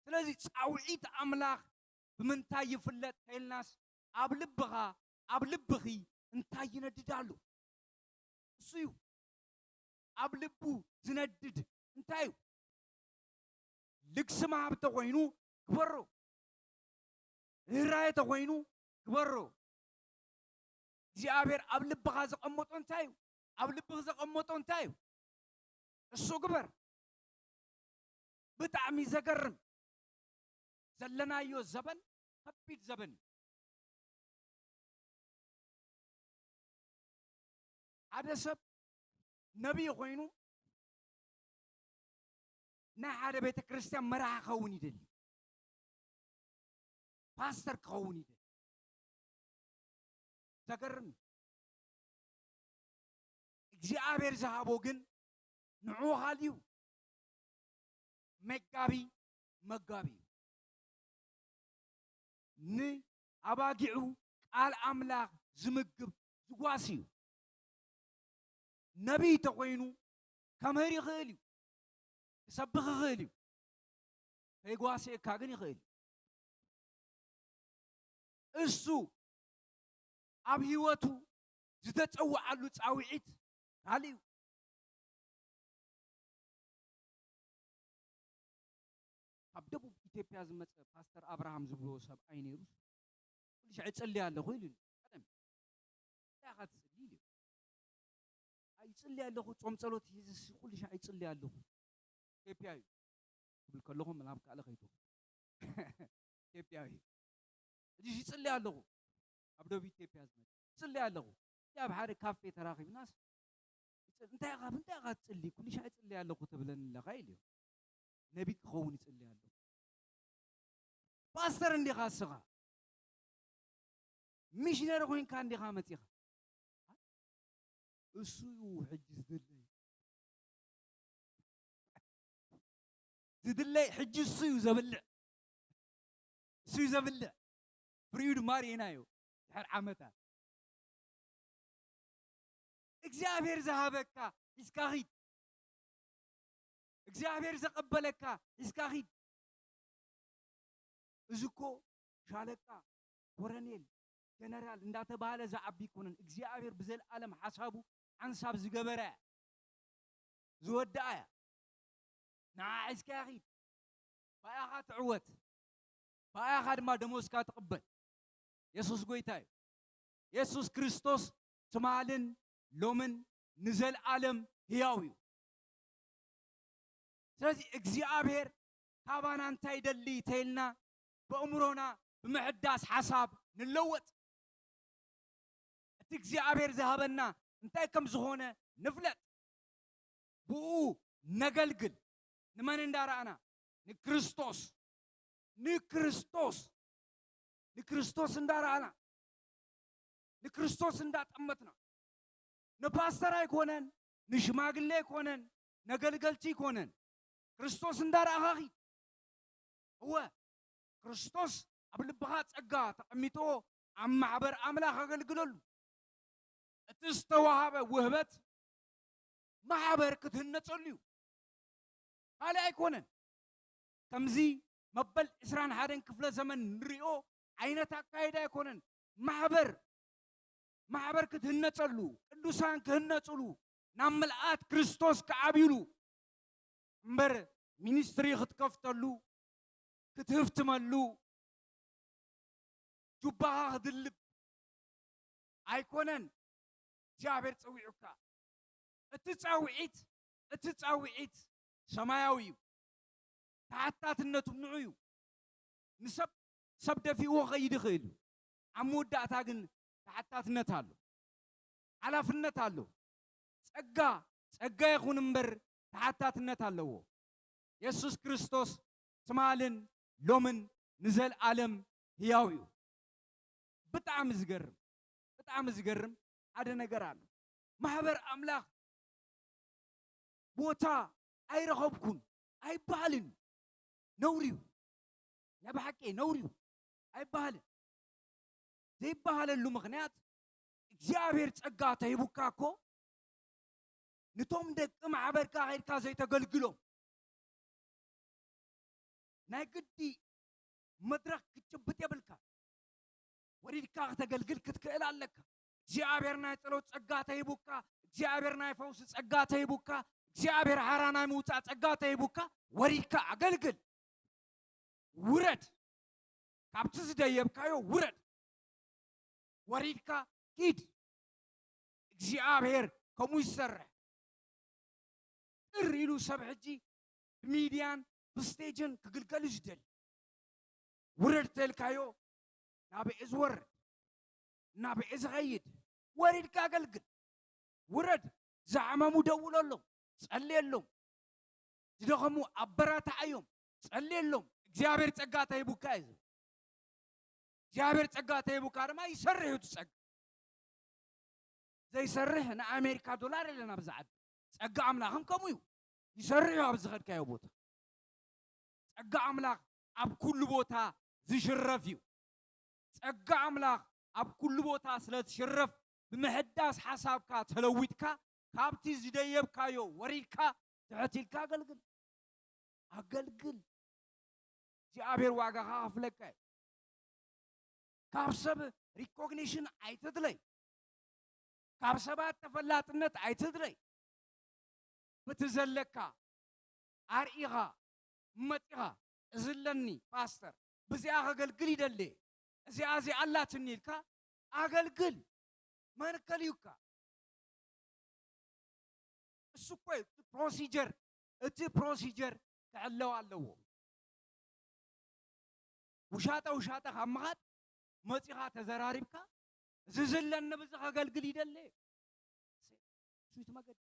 ስለዚ ጻውዒት ኣምላኽ ብምንታይ ይፍለጥ ተይልናስ ኣብ ልብኻ ኣብ ልብኺ እንታይ ይነድድ ኣሎ? እሱ እዩ ኣብ ልቡ ዝነድድ እንታይ እዩ? ልግሲ ምሃብ ተኾይኑ ግበሮ። ርህራሄ ተኾይኑ ግበሮ። እግዚኣብሔር ኣብ ልብኻ ዘቐመጦ እንታይ እዩ? ኣብ ልብኺ ዘቐመጦ እንታይ እዩ? እሱ ግበር። ብጣዕሚ ዘገርም ዘለናዮ ዘበን ከቢድ ዘበን እዩ። ሓደ ሰብ ነቢይ ኮይኑ ናይ ሓደ ቤተ ክርስቲያን መራሒ ክኸውን ይደሊ፣ ፓስተር ክኸውን ይደሊ። ዘገርም እዩ። እግዚኣብሔር ዝሃቦ ግን ንዑ ካልዩ መጋቢ መጋቢ እዩ። ንኣባጊዑ ቃል ኣምላኽ ዝምግብ ዝጓስ እዩ። ነቢይ ተኾይኑ ከምህር ይኽእል እዩ፣ ክሰብኽ ይኽእል እዩ፣ ከይጓስየካ ግን ይኽእል እዩ። እሱ ኣብ ህይወቱ ዝተጸውዓሉ ጻውዒት ካልእ እዩ። ካብ ደቡብ ኢትዮጵያ ዝመጸ ፓስተር ኣብርሃም ዝብልዎ ሰብኣይ ነይሩስ፣ ኩሉ ሻዕ ይጽሊ ኣለኹ ኢሉ። ቀደም እንታይ ኢኻ ትጽሊ ኢሉ። ኣይጽሊ ኣለኹ፣ ጾም ጸሎት ሒዝስ ኩሉ ሻዕ ይጽሊ ኣለኹ። ኢትዮጵያዊ ክብል ከለኹ ናብ ካልእ ከይትኹ። ኢትዮጵያዊ። ሕጂ ይጽሊ ኣለኹ። ኣብ ደቡብ ኢትዮጵያ ዝመጸ ይጽሊ ኣለኹ። ኣብ ሓደ ካፌ ተራኺብናስ፣ ይጽ-፣ እንታይ ኢኻ፣ እንታይ ኢኻ ትጽሊ? ኩሉ ሻዕ ይጽሊ ኣለኹ ትብለኒ ኣለኻ ኢሉ። ነቢ ክኸውን ይጽሊ ኣለኹ። ፓስተር እንዲኻ እስኻ? ሚሽነሪ ኮይንካ እንዲኻ መጺኻ? እሱ እዩ ሕጂ ዝድለይ። ዝድለይ ሕጂ እሱ እዩ ዘብልዕ። እሱ እዩ ዘብልዕ። ፍሪኡ ድማ ርኢናዮ ድሕሪ ዓመታት። እግዚኣብሔር ዝሃበካ ሒዝካ ኺድ። እግዚኣብሔር ዘቐበለካ ሒዝካ ኺድ። እዚ እኮ ሻለቃ፣ ኮረኔል፣ ጀነራል እንዳተባሃለ ዝዓቢ ኣይኮነን። እግዚኣብሔር ብዘለኣለም ሓሳቡ ሓንሳብ ዝገበረ ዝወድኣ እያ። ንዓ ሒዝካያ ኺድ። ብኣኻ ትዕወት። ብኣኻ ድማ ደሞዝካ ትቕበል። የሱስ ጎይታ እዩ። የሱስ ክርስቶስ ትማልን ሎምን ንዘለኣለም ህያው እዩ። ስለዚ እግዚኣብሔር ካባና እንታይ ይደሊ ተይልና ብእምሮና ብምሕዳስ ሓሳብ ንለወጥ። እቲ እግዚኣብሔር ዝሃበና እንታይ ከም ዝኾነ ንፍለጥ። ብኡ ነገልግል። ንመን እንዳረኣና? ንክርስቶስ። ንክርስቶስ። ንክርስቶስ እንዳረኣና፣ ንክርስቶስ እንዳጠመትና፣ ንፓስተር ኣይኮነን፣ ንሽማግሌ ኣይኮነን፣ ነገልገልቲ ኣይኮነን፣ ክርስቶስ እንዳረኣኻ ኺድ። እወ፣ ክርስቶስ ኣብ ልብኻ ጸጋ ተቐሚጥዎ ኣብ ማሕበር ኣምላኽ ኣገልግለሉ። እቲ ዝተዋሃበ ውህበት ማሕበር ክትህነጸሉ እዩ። ካልእ ኣይኮነን። ከምዚ መበል ዕስራን ሓደን ክፍለ ዘመን ንሪኦ ዓይነት ኣካይዳ ኣይኮነን። ማሕበር፣ ማሕበር ክትህነጸሉ፣ ቅዱሳን ክህነጹሉ፣ ናብ ምልኣት ክርስቶስ ክዓብዩሉ እምበር፣ ሚኒስትሪ ክትከፍተሉ፣ ክትህፍትመሉ፣ ጁባኻ ክድልብ ኣይኮነን እግዚኣብሔር ጸዊዑካ። እቲ ጻውዒት፣ እቲ ጻውዒት ሰማያዊ እዩ። ተሓታትነቱ ንዑ እዩ። ንሰብ፣ ሰብ ደፊእዎ ኸይድ ይኽእል እዩ። ኣብ መወዳእታ ግን ተሓታትነት ኣሎ፣ ሓላፍነት ኣሎ። ጸጋ ጸጋ ይኹን እምበር ተሓታትነት ኣለዎ። የሱስ ክርስቶስ ትማልን ሎምን ንዘለኣለም ህያው እዩ። ብጣዕሚ ዝገርም፣ ብጣዕሚ ዝገርም ሓደ ነገር ኣሎ። ማሕበር ኣምላኽ ቦታ ኣይረኸብኩን ኣይበሃልን እዩ። ነውሪ እዩ። ናይ ብሓቂ ነውሪ እዩ። ኣይበሃልን። ዘይበሃለሉ ምኽንያት እግዚኣብሔር ጸጋ ተሂቡካ እኮ ንቶም ደቂ ማሕበርካ ኸይድካ ዘይተገልግሎም ናይ ግዲ መድረኽ ክትጭብጥ የብልካ። ወሪድካ ክተገልግል ክትክእል ኣለካ። እግዚኣብሔር ናይ ጸሎት ጸጋ ተሂቡካ፣ እግዚኣብሔር ናይ ፈውሲ ጸጋ ተሂቡካ፣ እግዚኣብሔር ሓራ ናይ ምውጻእ ጸጋ ተሂቡካ፣ ወሪድካ ኣገልግል። ውረድ። ካብቲ ዝደየብካዮ ውረድ። ወሪድካ ኪድ። እግዚኣብሔር ከምኡ ይሰርሕ። ጥር ኢሉ ሰብ ሕጂ ብሚድያን ብስቴጅን ክግልገል እዩ ዝደሊ። ውረድ ተልካዮ ናበይ ዝወርድ? ናበይ ዝኸይድ? ወሪድካ ኣገልግል። ውረድ። ዝሓመሙ ደውለሎም፣ ጸልየሎም። ዝደኸሙ ኣበራትዓዮም፣ ጸልየሎም። እግዚኣብሔር ጸጋ ተሂቡካ እዩ። እግዚኣብሔር ጸጋ ተሂቡካ ድማ ይሰርሕ እዩ እቲ ጸጋ። ዘይሰርሕ ንኣሜሪካ ዶላር የለን ኣብዚ ዓዲ። ጸጋ ኣምላኽም ከምኡ እዩ። ይሰርሕ እዩ ኣብ ዝኸድካዮ ቦታ። ጸጋ ኣምላኽ ኣብ ኩሉ ቦታ ዝሽረፍ እዩ። ጸጋ ኣምላኽ ኣብ ኩሉ ቦታ ስለ ዝሽረፍ፣ ብምሕዳስ ሓሳብካ ተለዊጥካ፣ ካብቲ ዝደየብካዮ ወሪድካ፣ ትሕት ኢልካ ኣገልግል። ኣገልግል። እግዚኣብሔር ዋጋኻ ከፍለካ እዩ። ካብ ሰብ ሪኮግኒሽን ኣይትድለይ። ካብ ሰባት ተፈላጥነት ኣይትድለይ። በቲ ዘለካ ኣርኢኻ መጺኻ፣ "እዚ ኣለኒ ፓስተር፣ ብዚኣ ከገልግል ይደሊ፣ እዚኣ እዚኣ ኣላትኒ" ኢልካ ኣገልግል። መን ከልዩካ? እሱ እኮ እዩ እቲ ፕሮሲጀር፣ እቲ ፕሮሲጀር ክዕለው ኣለዎ። ውሻጠ ውሻጠ ካብ ምኻድ መጺኻ ተዘራሪብካ፣ "እዚ ዝለኒ ብዚ ከገልግል ይደሊ" እሱ እዩ እቲ መገዲ።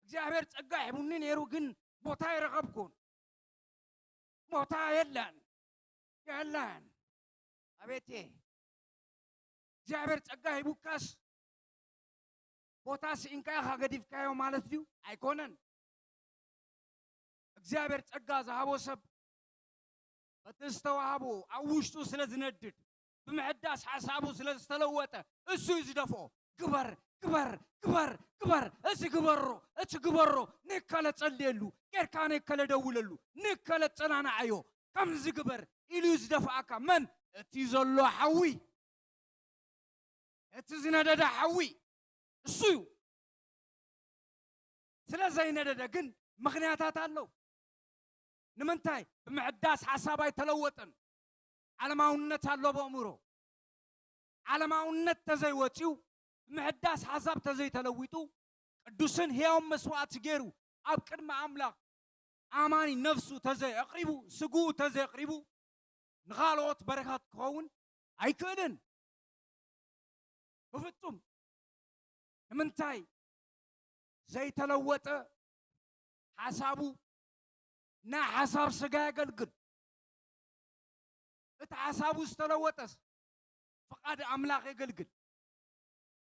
እግዚኣብሔር ጸጋ ሂቡኒ ነይሩ፣ ግን ቦታ ኣይረኸብኩን። ቦታ የለን፣ የለን። ኣቤቴ፣ እግዚኣብሔር ጸጋ ሂቡካስ ቦታ ስኢንካ ኢኻ ገዲፍካዮ ማለት ድዩ? ኣይኮነን። እግዚኣብሔር ጸጋ ዝሃቦ ሰብ በቲ ዝተዋህቦ ኣብ ውሽጡ ስለ ዝነድድ፣ ብምሕዳስ ሓሳቡ ስለ ዝተለወጠ፣ እሱ እዩ ዝደፍኦ። "ግበር፣ ግበር፣ ግበር፣ ግበር፣ እዚ ግበሮ፣ እቲ ግበሮ፣ ንከለ ጸልየሉ፣ ጌርካ ንከለ ደውለሉ፣ ንከለ ጸናንዓዮ፣ ከምዚ ግበር" ኢሉ እዩ ዝደፍኣካ። መን? እቲ ዘሎ ሓዊ፣ እቲ ዝነደደ ሓዊ እሱ እዩ። ስለ ዘይነደደ ግን ምኽንያታት ኣለዉ። ንምንታይ? ብምሕዳስ ሓሳብ ኣይተለወጠን። ዓለማውነት ኣሎ ብኣእምሮ። ዓለማውነት ተዘይወፅዩ፣ ብምሕዳስ ሓሳብ ተዘይተለዊጡ፣ ቅዱስን ህያውን መስዋዕቲ ገይሩ ኣብ ቅድሚ ኣምላኽ ኣማኒ ነፍሱ ተዘይኣቕሪቡ፣ ስግኡ ተዘይኣቕሪቡ፣ ንኻልኦት በረኸት ክኸውን ኣይክእልን። ብፍጹም። ንምንታይ? ዘይተለወጠ ሓሳቡ ናይ ሓሳብ ስጋ የገልግል። እቲ ሓሳቡ ዝተለወጠስ ፍቓድ ኣምላኽ የገልግል።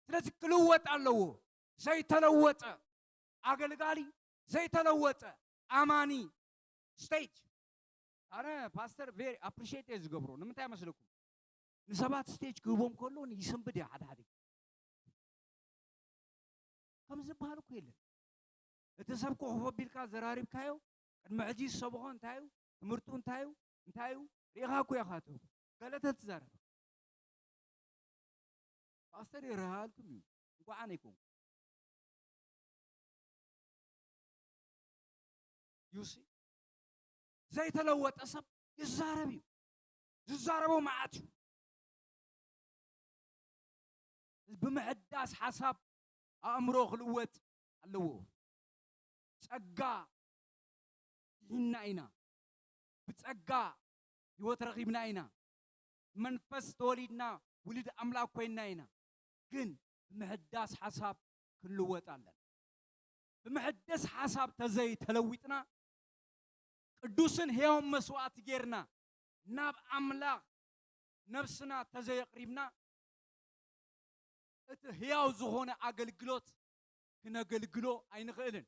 ስለዚ ክልወጥ ኣለዎ። ዘይተለወጠ ኣገልጋሊ፣ ዘይተለወጠ ኣማኒ፣ ስቴጅ። ኣነ ፓስተር ቬሪ ኣፕሪሺየት እየ ዝገብሮ። ንምንታይ መስለኩም? ንሰባት ስቴጅ ክህቦም ከሎ ይስንብድ እየ ሓደ ሓደ። ከም ዝበሃል እኮ የለን። እቲ ሰብ ኮፍ ኣቢልካ ዘራሪብካዮ፣ ቅድሚ ሕጂ ዝሰብኾ እንታይ እዩ? ትምህርቱ እንታይ እዩ? እንታይ እዩ? ርኢኻ እኮ ኢኻ ትህቦ። ገለ ተትዛረብ። ፓስተር ይረሃልኩም እዩ። እንኳዕ ኣነ ኣይኮንኩ። You see? ዘይተለወጠ ሰብ ይዛረብ እዩ። ዝዛረቦ መዓት እዩ። ብምሕዳስ ሓሳብ ኣእምሮ ክልወጥ ኣለዎ። ጸጋ ድሒንና ኢና። ብጸጋ ህይወት ረኺብና ኢና። መንፈስ ተወሊድና ውሉድ ኣምላኽ ኮይንና ኢና። ግን ብምሕዳስ ሓሳብ ክንልወጥ ኣለና። ብምሕደስ ሓሳብ ተዘይተለዊጥና፣ ቅዱስን ህያውን መስዋዕቲ ጌርና ናብ ኣምላኽ ነብስና ተዘየቕሪብና፣ እቲ ህያው ዝኾነ ኣገልግሎት ክነገልግሎ ኣይንኽእልን።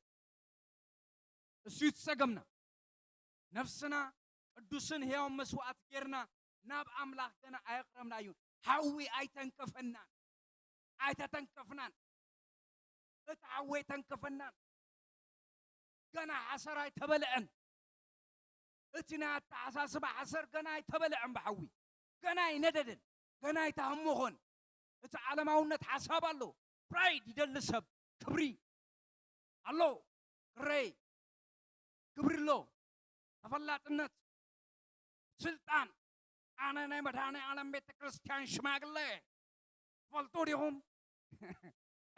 እሱ እዩ እቲ ጸገምና። ነፍስና ቅዱስን ህያውን መስዋዕቲ ጌርና ናብ ኣምላኽ ገና ኣየቕረብናዮን። ሓዊ ኣይተንከፈናን፣ ኣይተተንከፍናን። እቲ ሓዊ ኣይተንከፈናን። ገና ሓሰር ኣይተበልዐን። እቲ ናይ ኣተሓሳስባ ሓሰር ገና ኣይተበልዐን ብሓዊ። ገና ኣይነደደን፣ ገና ኣይተሃሞኾን። እቲ ዓለማውነት ሓሳብ ኣሎ። ፕራይድ ይደሊ ሰብ፣ ክብሪ ኣሎ። ክረይ ክብሪ ኣሎ። ተፈላጥነት፣ ስልጣን። ኣነ ናይ መድኃኔ ዓለም ቤተ ክርስቲያን ሽማግለ እየ። ትፈልጡ ዲኹም?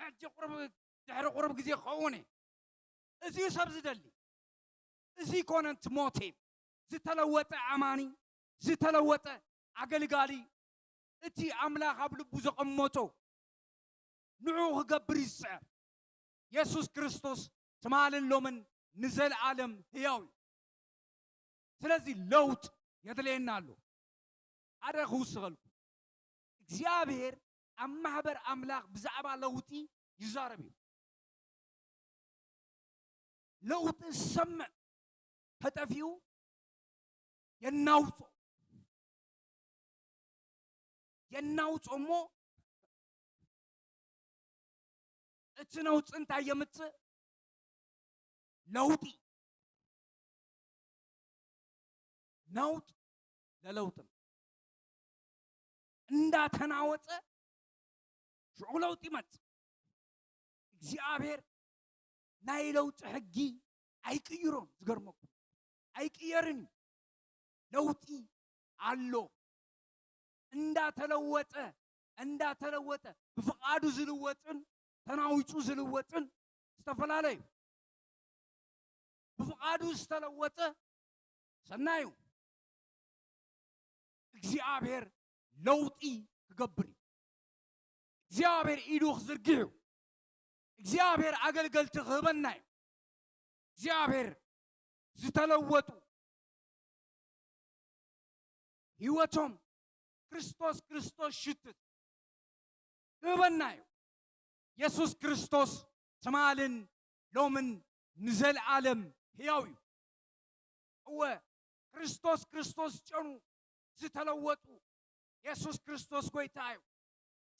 ሕጂ ቁሩብ፣ ድሕሪ ቁሩብ ግዜ ክኸውን እየ። እዚ እዩ ሰብ ዝደሊ። እዚ ይኮነ እቲ ሞቲቭ። ዝተለወጠ ኣማኒ፣ ዝተለወጠ ኣገልጋሊ እቲ ኣምላኽ ኣብ ልቡ ዘቐመጦ ንዕኡ ክገብር እዩ ዝጽዕር። የሱስ ክርስቶስ ትማልን ሎምን ንዘለኣለም ህያው እዩ። ስለዚ ለውጥ የድልየና ኣሎ። ሓደ ክውስኸልኩም፣ እግዚኣብሔር ኣብ ማሕበር ኣምላኽ ብዛዕባ ለውጢ ይዛረብ እዩ። ለውጢ ዝሰምዕ ተጠፊኡ የናውጾ። የናውጾ እሞ እቲ ነውጺ እንታይ የምጽእ? ለውጢ። ነውጥ ለለውጥን እንዳተናወጸ ሽዑ ለውጢ ይመጽእ። እግዚኣብሔር ናይ ለውጢ ሕጊ ኣይቅይሮን። ዝገርመኩም ኣይቅየርን እዩ። ለውጢ ኣሎ። እንዳተለወጠ እንዳተለወጠ ብፍቓዱ ዝልወጥን ተናዊጹ ዝልወጥን ዝተፈላለዩ። ብፍቓዱ ዝተለወጠ ሰናዩ እግዚኣብሔር ለውጢ ክገብር እዩ። እግዚኣብሔር ኢዱ ክዝርግሕ እዩ። እግዚኣብሔር ኣገልገልቲ ክህበና እዩ። እግዚኣብሔር ዝተለወጡ ህይወቶም ክርስቶስ ክርስቶስ ሽትት ክህበና እዩ። የሱስ ክርስቶስ ትማልን ሎምን ንዘለኣለም ህያው እዩ። እወ ክርስቶስ ክርስቶስ ጨኑ ዝተለወጡ የሱስ ክርስቶስ ጎይታ እዩ።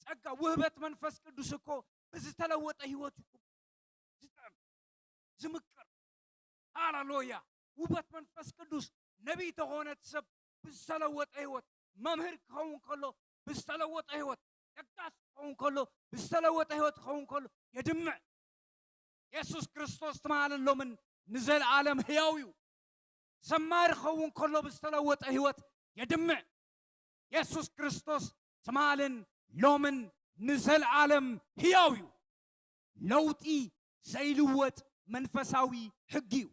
ጸጋ ውህበት መንፈስ ቅዱስ እኮ ብዝተለወጠ ህይወት እዩ ዝጥዕም ዝምቅር። ሃሌሉያ። ውህበት መንፈስ ቅዱስ ነቢይ ተኾነ እቲ ሰብ ብዝተለወጠ ህይወት፣ መምህር ክኸውን ከሎ ብዝተለወጠ ህይወት፣ ለጋስ ክኸውን ከሎ ብዝተለወጠ ህይወት ክኸውን ከሎ የድምዕ። የሱስ ክርስቶስ ትማልን ሎምን ንዘለኣለም ህያው እዩ። ዘማሪ ክኸውን ከሎ ብዝተለወጠ ህይወት የድምዕ። የሱስ ክርስቶስ ትማልን ሎምን ንዘለኣለም ህያው እዩ። ለውጢ ዘይልወጥ መንፈሳዊ ሕጊ እዩ።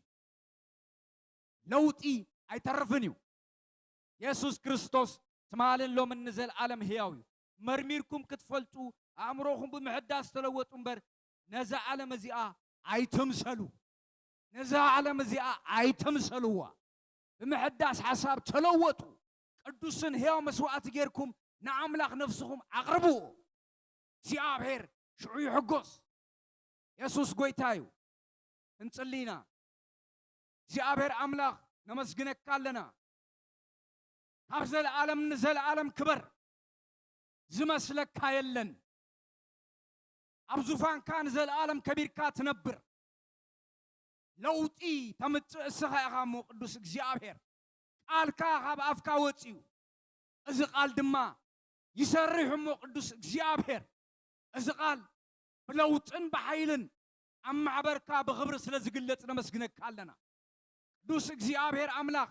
ለውጢ ኣይተርፍን እዩ። የሱስ ክርስቶስ ትማልን ሎምን ንዘለኣለም ህያው እዩ። መርሚርኩም ክትፈልጡ ኣእምሮኹም ብምሕዳስ ተለወጡ እምበር ነዛ ዓለም እዚኣ ኣይትምሰሉ። ነዛ ዓለም እዚኣ ኣይትምሰልዋ። ብምሕዳስ ሓሳብ ተለወጡ። ቅዱስን ህያው መስዋዕቲ ጌርኩም ንኣምላኽ ነፍስኹም ኣቕርብዎ። እግዚኣብሔር ሽዑ ይሕጎስ። የሱስ ጎይታ እዩ። ክንጽሊ ኢና። እግዚኣብሔር ኣምላኽ ነመስግነካ ኣለና። ካብ ዘለኣለም ንዘለኣለም ክበር። ዝመስለካ የለን። ኣብ ዙፋንካ ንዘለኣለም ከቢርካ ትነብር። ለውጢ ተምጽእ እስኻ ኢኻ እሞ ቅዱስ እግዚኣብሔር። ቃልካ ካብ ኣፍካ ወጺኡ፣ እዚ ቃል ድማ ይሰርሕ እሞ ቅዱስ እግዚኣብሔር። እዚ ቃል ብለውጥን ብሓይልን ኣብ ማሕበርካ ብኽብሪ ስለ ዝግለጽ ነመስግነካ ኣለና። ቅዱስ እግዚኣብሔር ኣምላኽ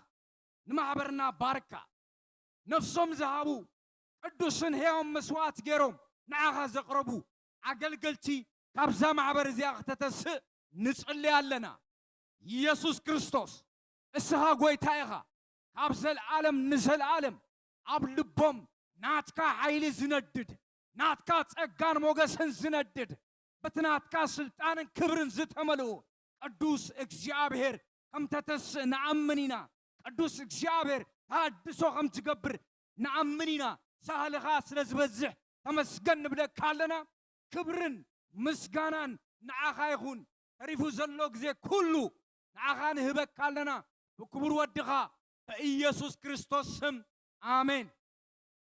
ንማሕበርና ባርካ። ነፍሶም ዝሃቡ ቅዱስን ሕያውን መስዋዕት ገይሮም ንዓኻ ዘቕረቡ ኣገልገልቲ ካብዛ ማሕበር እዚኣ ክተተስእ ንጽሊ ኣለና። ኢየሱስ ክርስቶስ እስኻ ጎይታ ኢኻ። ካብ ዘልዓለም ንዘልዓለም ኣብ ልቦም ናትካ ሓይሊ ዝነድድ፣ ናትካ ጸጋን ሞገስን ዝነድድ፣ በቲ ናትካ ስልጣንን ክብርን ዝተመልኡ ቅዱስ እግዚኣብሔር ከም ተተስእ ንኣምን ኢና። ቅዱስ እግዚኣብሔር ተሃድሶ ከም ትገብር ንኣምን ኢና። ሳህልኻ ስለ ዝበዝሕ ተመስገን ንብለካ ኣለና። ክብርን ምስጋናን ንዓኻ ይኹን። ተሪፉ ዘሎ ግዜ ኩሉ ንዓኻ ንህበካ ኣለና። ብክቡር ወድኻ ብኢየሱስ ክርስቶስ ስም ኣሜን።